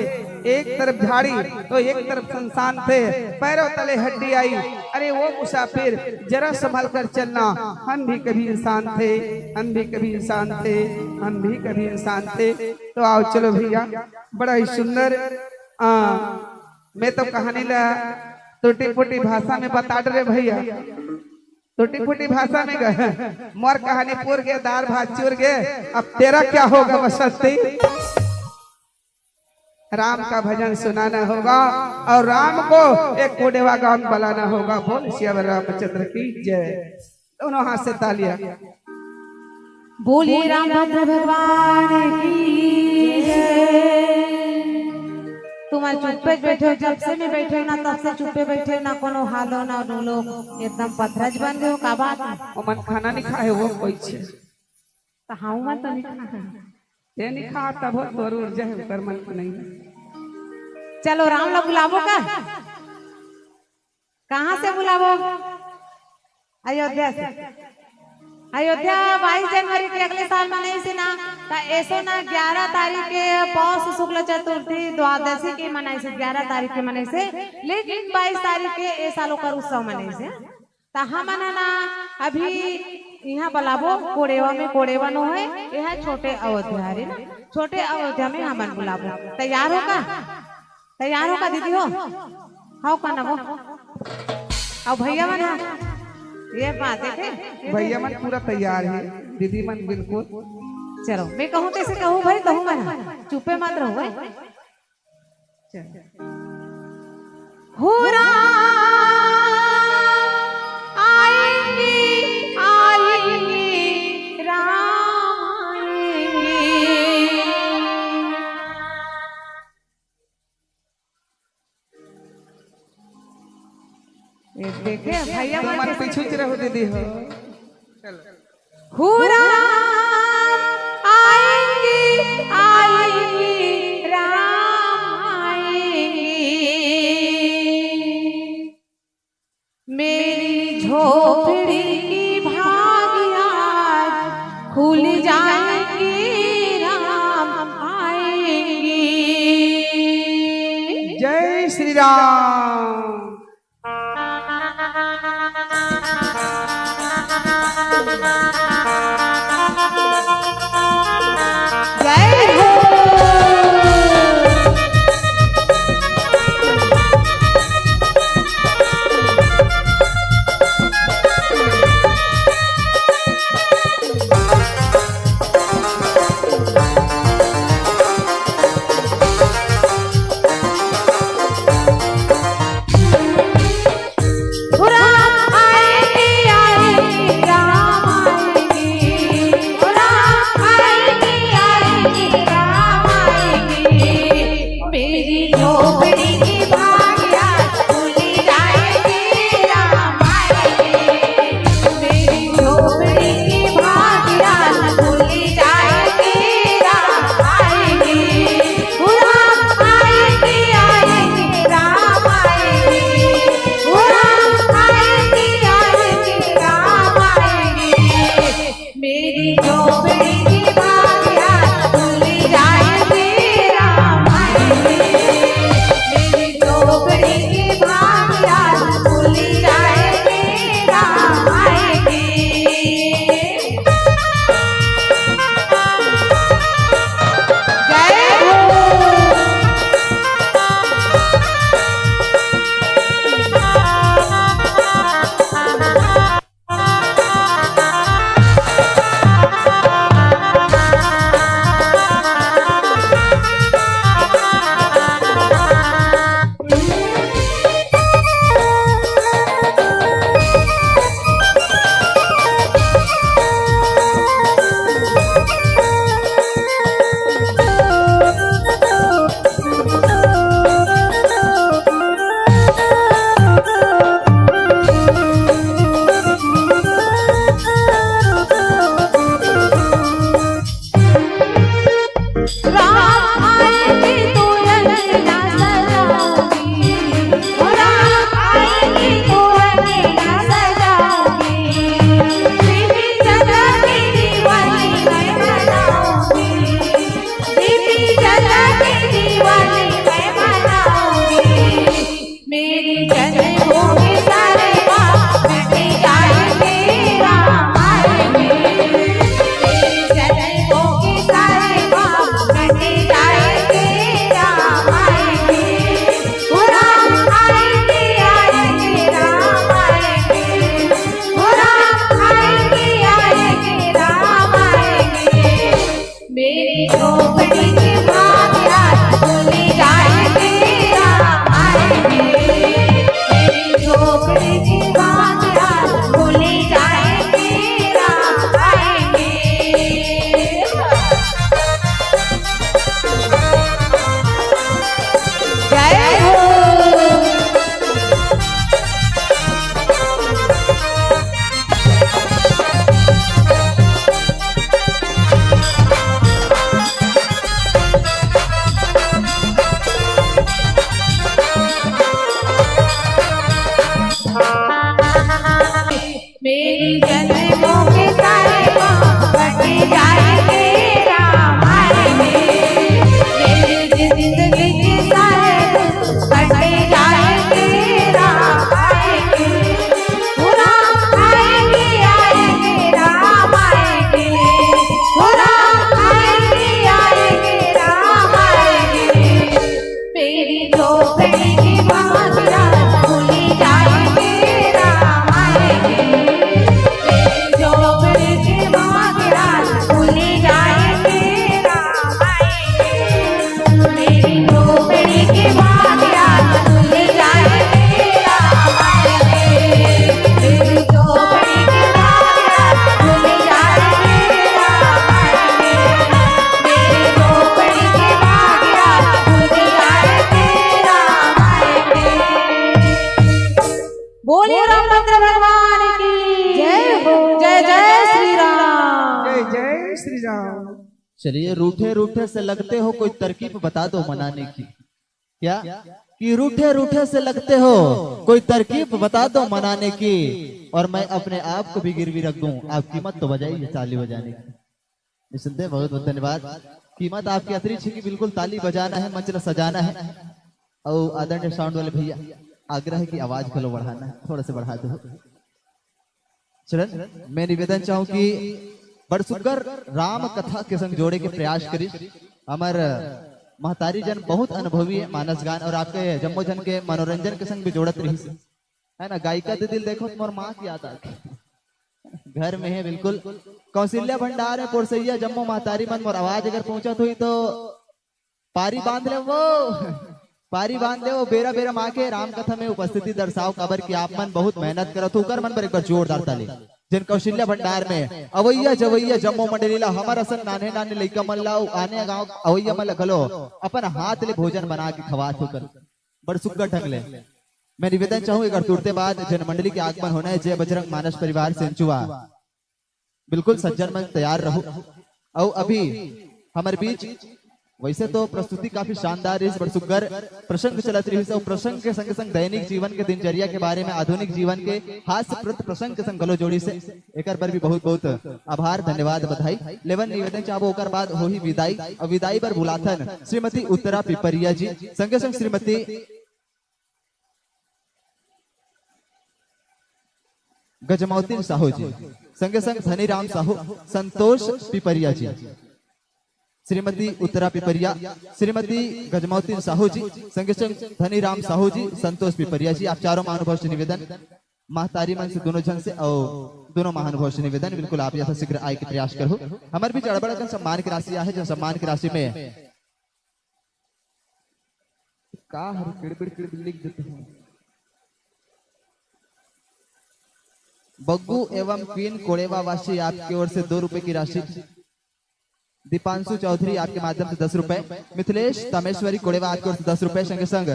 एक तरफ झाड़ी तो एक तरफ शमशान थे, पैरों तले हड्डी आई, अरे वो मुसाफिर जरा संभल कर चलना, हम भी कभी इंसान थे, हम भी कभी इंसान थे, हम भी कभी इंसान थे। तो आओ चलो भैया, बड़ा ही सुंदर। आ, मैं तो कहानी ला टूटी फूटी भाषा में बता डरे भैया, टूटी फूटी भाषा में गा, मोर कहानी पूर गे, दार भात चूर गे, अब तेरा क्या होगा बसंती? राम का भजन सुनाना होगा और राम को एक कोडेवा गांव बुलाना होगा। बोल सियावर रामचंद्र की जय। दोनों हाथ से तालियां। बोलिए रामभद्र भगवान की जय। तुम आज चुप्पे बैठे हो, जब से मैं बैठे हो ना, तब से चुप्पे बैठे हो ना, कोनो हालो ना डुलो, एकदम पथरज बन गए हो, का बात है? ओमन खाना नहीं खाए, वो कोई छे। तो हाँ, मैं तो नहीं खाए। ते नहीं खा, तब हो तोर ऊर्जा है, ऊपर मन को नहीं। चलो, राम ला बुलावो का? कहाँ से बुलावो? अयोध्या से। अयोध्या बाईस जनवरी के अगले साल मनाइस ना, त एसो ना ग्यारह तारीख के पौष शुक्ल चतुर्थी द्वादशी के मनाइसे, ग्यारह तारीख के मनाइसे, लेकिन बाईस तारीख के ए साल ओकर उत्सव मनाइसे। त हमन ह ना अभी इहाँ बलाबो कोड़ेवा में, कोड़ेवा नो होय, एहा छोटे अयोध्या हरे ना, छोटे अयोध्या में हमन बुलाबो। तैयार हो का? तैयार हो का दीदी हो? हव का ना वो? अउ भैया मन ह? ये बात देखे, ये भैया देखे। मन पूरा तैयार हे, दीदी मन बिल्कुल। चलो, मैं कहूँ तैसे कहूँ भाई, कहूँ मन ह। चुप्पे मत रहो भाई। चलो। हो राम आएंगे, आएंगे, राम आएंगे। ये देखे भैया तुम मन मन के पीछू च रहो दीदी हो। चलो। हो राम आएंगे, आएंगे, राम आएंगे। मेरी झोपड़ी की भाग आज खुल जाएंगी, राम आएंगी। जय श्री राम। जय हो। श्री राम। चलिए, रूठे रूठे से लगते हो, कोई तरकीब बता दो मनाने की। क्या? कि रूठे रूठे से लगते हो, कोई तरकीब बता दो मनाने की, और मैं अपने आप को भी गिरवी रख दूं, आप कीमत तो बजाइए ताली बजाने की। निसंदेह, बहुत बहुत धन्यवाद। कीमत आपकी अतरी छी कि बिल्कुल ताली बजाना है, मंच ला सजाना है। और आदरणीय साउंड वाले भैया, आग्रह है कि आवाज घलो बढ़ाना है, थोड़ा सा बढ़ा दो। चलन, मैं निवेदन चाहूं कि बड़ सुग्घर राम कथा के संग जोड़े के प्रयास करिस। हमर महतारी जन बहुत अनुभवी है मानस गान, और आपके जम्मो जन के मनोरंजन के संग भी जोड़त रहिस, है ना? गायिका दीदी ल देखो तो मोर माँ की याद आ गई। घर में है बिल्कुल। कौशल्या भंडार में पोरसैया जम्मो महतारी मन, मोर आवाज अगर पहुंचत हुई तो पारी बांध ले वो। पारी बांध ले वो, बेरा बेरा माँ के राम कथा में उपस्थिति दर्शाओ, काबर कि आप मन बहुत मेहनत करत हो। उकर मन बर एक बार जोरदार ताली। जिन कौशल्या भंडार में अवैया जवैया जम्मो मंडली ला, हमर असन नान्हे नान्हे लइका मन ला, आने गांव अवैया मन ला घलो अपन हाथ ले भोजन बना के खवात हो कर बड़ सुग्घर ढंग ले। मैं निवेदन चाहूं, एक बार तुरते बाद जनमंडली के आगमन होना है। जय बजरंग मानस परिवार सेंचुआ। बिल्कुल सज्जन मन तैयार रहो। अउ अभी हमर बीच वैसे तो प्रस्तुति काफी शानदार रहिस, बड़ सुग्घर प्रसंग चलत रहिस, अउ प्रसंग के संग संग दैनिक जीवन के दिनचर्या के बारे में, आधुनिक जीवन के हास्यप्रद प्रसंग के संग घलो जोड़िस हे। एकर बर भी बहुत बहुत आभार, धन्यवाद, बधाई। लेवन निवेदन चाहबो, ओकर बाद होही विदाई, अउ विदाई बर बुलाथन श्रीमती उत्तरा पिपरिया जी, संगे संग श्रीमती गजमौतिन साहू जी, संगे संग धनीराम साहू, संतोष पिपरिया जी, श्रीमती उत्तरा पिपरिया, श्रीमती गजमौतिन साहू जी, संगे संग धनीराम साहू जी, संतोष पिपरिया जी, आप चारों महानुभाव से निवेदन, महतारी मन से दोनों झन से और दोनों महानुभाव से निवेदन, बिल्कुल आप यथाशीघ्र आए के प्रयास करहू। हमर बीच अड़बड़ अकन सम्मान के राशि आहे, जो सम्मान के राशि में का हर किड़बिड़ किड़बिड़ लिख देते हैं। बग्गू एवं क्वीन कोड़ेवा वासी आपकी ओर से दो रुपए की राशि। दीपांशु चौधरी आपके माध्यम से दस रुपए। मिथिलेश तामेश्वरी कोड़ेवा आपकी ओर से दस रुपए। संगे संग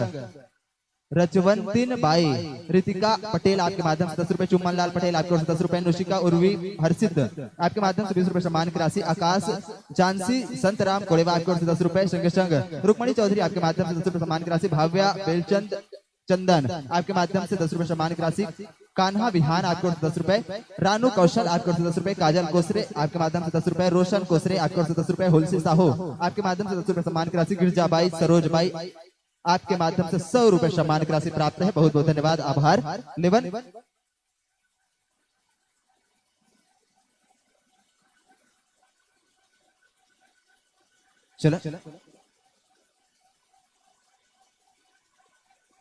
रजवंतिन बाई, रितिका पटेल आपके माध्यम से दस रुपए। चुम्मन लाल पटेल आपकी ओर से दस रुपए। नुशिका उर्वी हर्षित आपके माध्यम से बीस रुपए सम्मान की राशि। आकाश जानसी संतराम कोड़ेवा आपकी ओर से दस रुपए। संगे संग रुक्मणी चौधरी आपके माध्यम से दस रुपए सम्मान की राशि। भाव्या बेलचंद चंदन आपके माध्यम से दस रुपए सम्मान की राशि। कान्हा विहान आपकी ओर से दस रुपए। रानू कौशल आपकी ओर से दस रुपए। काजल कोसरे आपके माध्यम से दस रुपए। रोशन कोसरे आपकी ओर से दस रुपए। होलसी साहू आपके माध्यम से दस रुपए सम्मान की राशि। गिरजाबाई, सरोजबाई आपके माध्यम से सौ रुपए सम्मान की राशि प्राप्त है। बहुत बहुत धन्यवाद, आभार। लेवन चला।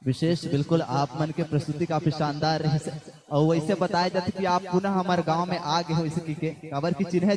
विशेष बिल्कुल आप मन के प्रस्तुति काफी शानदार रहिस हे। अउ वैसे बताए जाथे कि आप पुनः हमर गांव में आ गए हो, इसे की के काबर की चिन्हे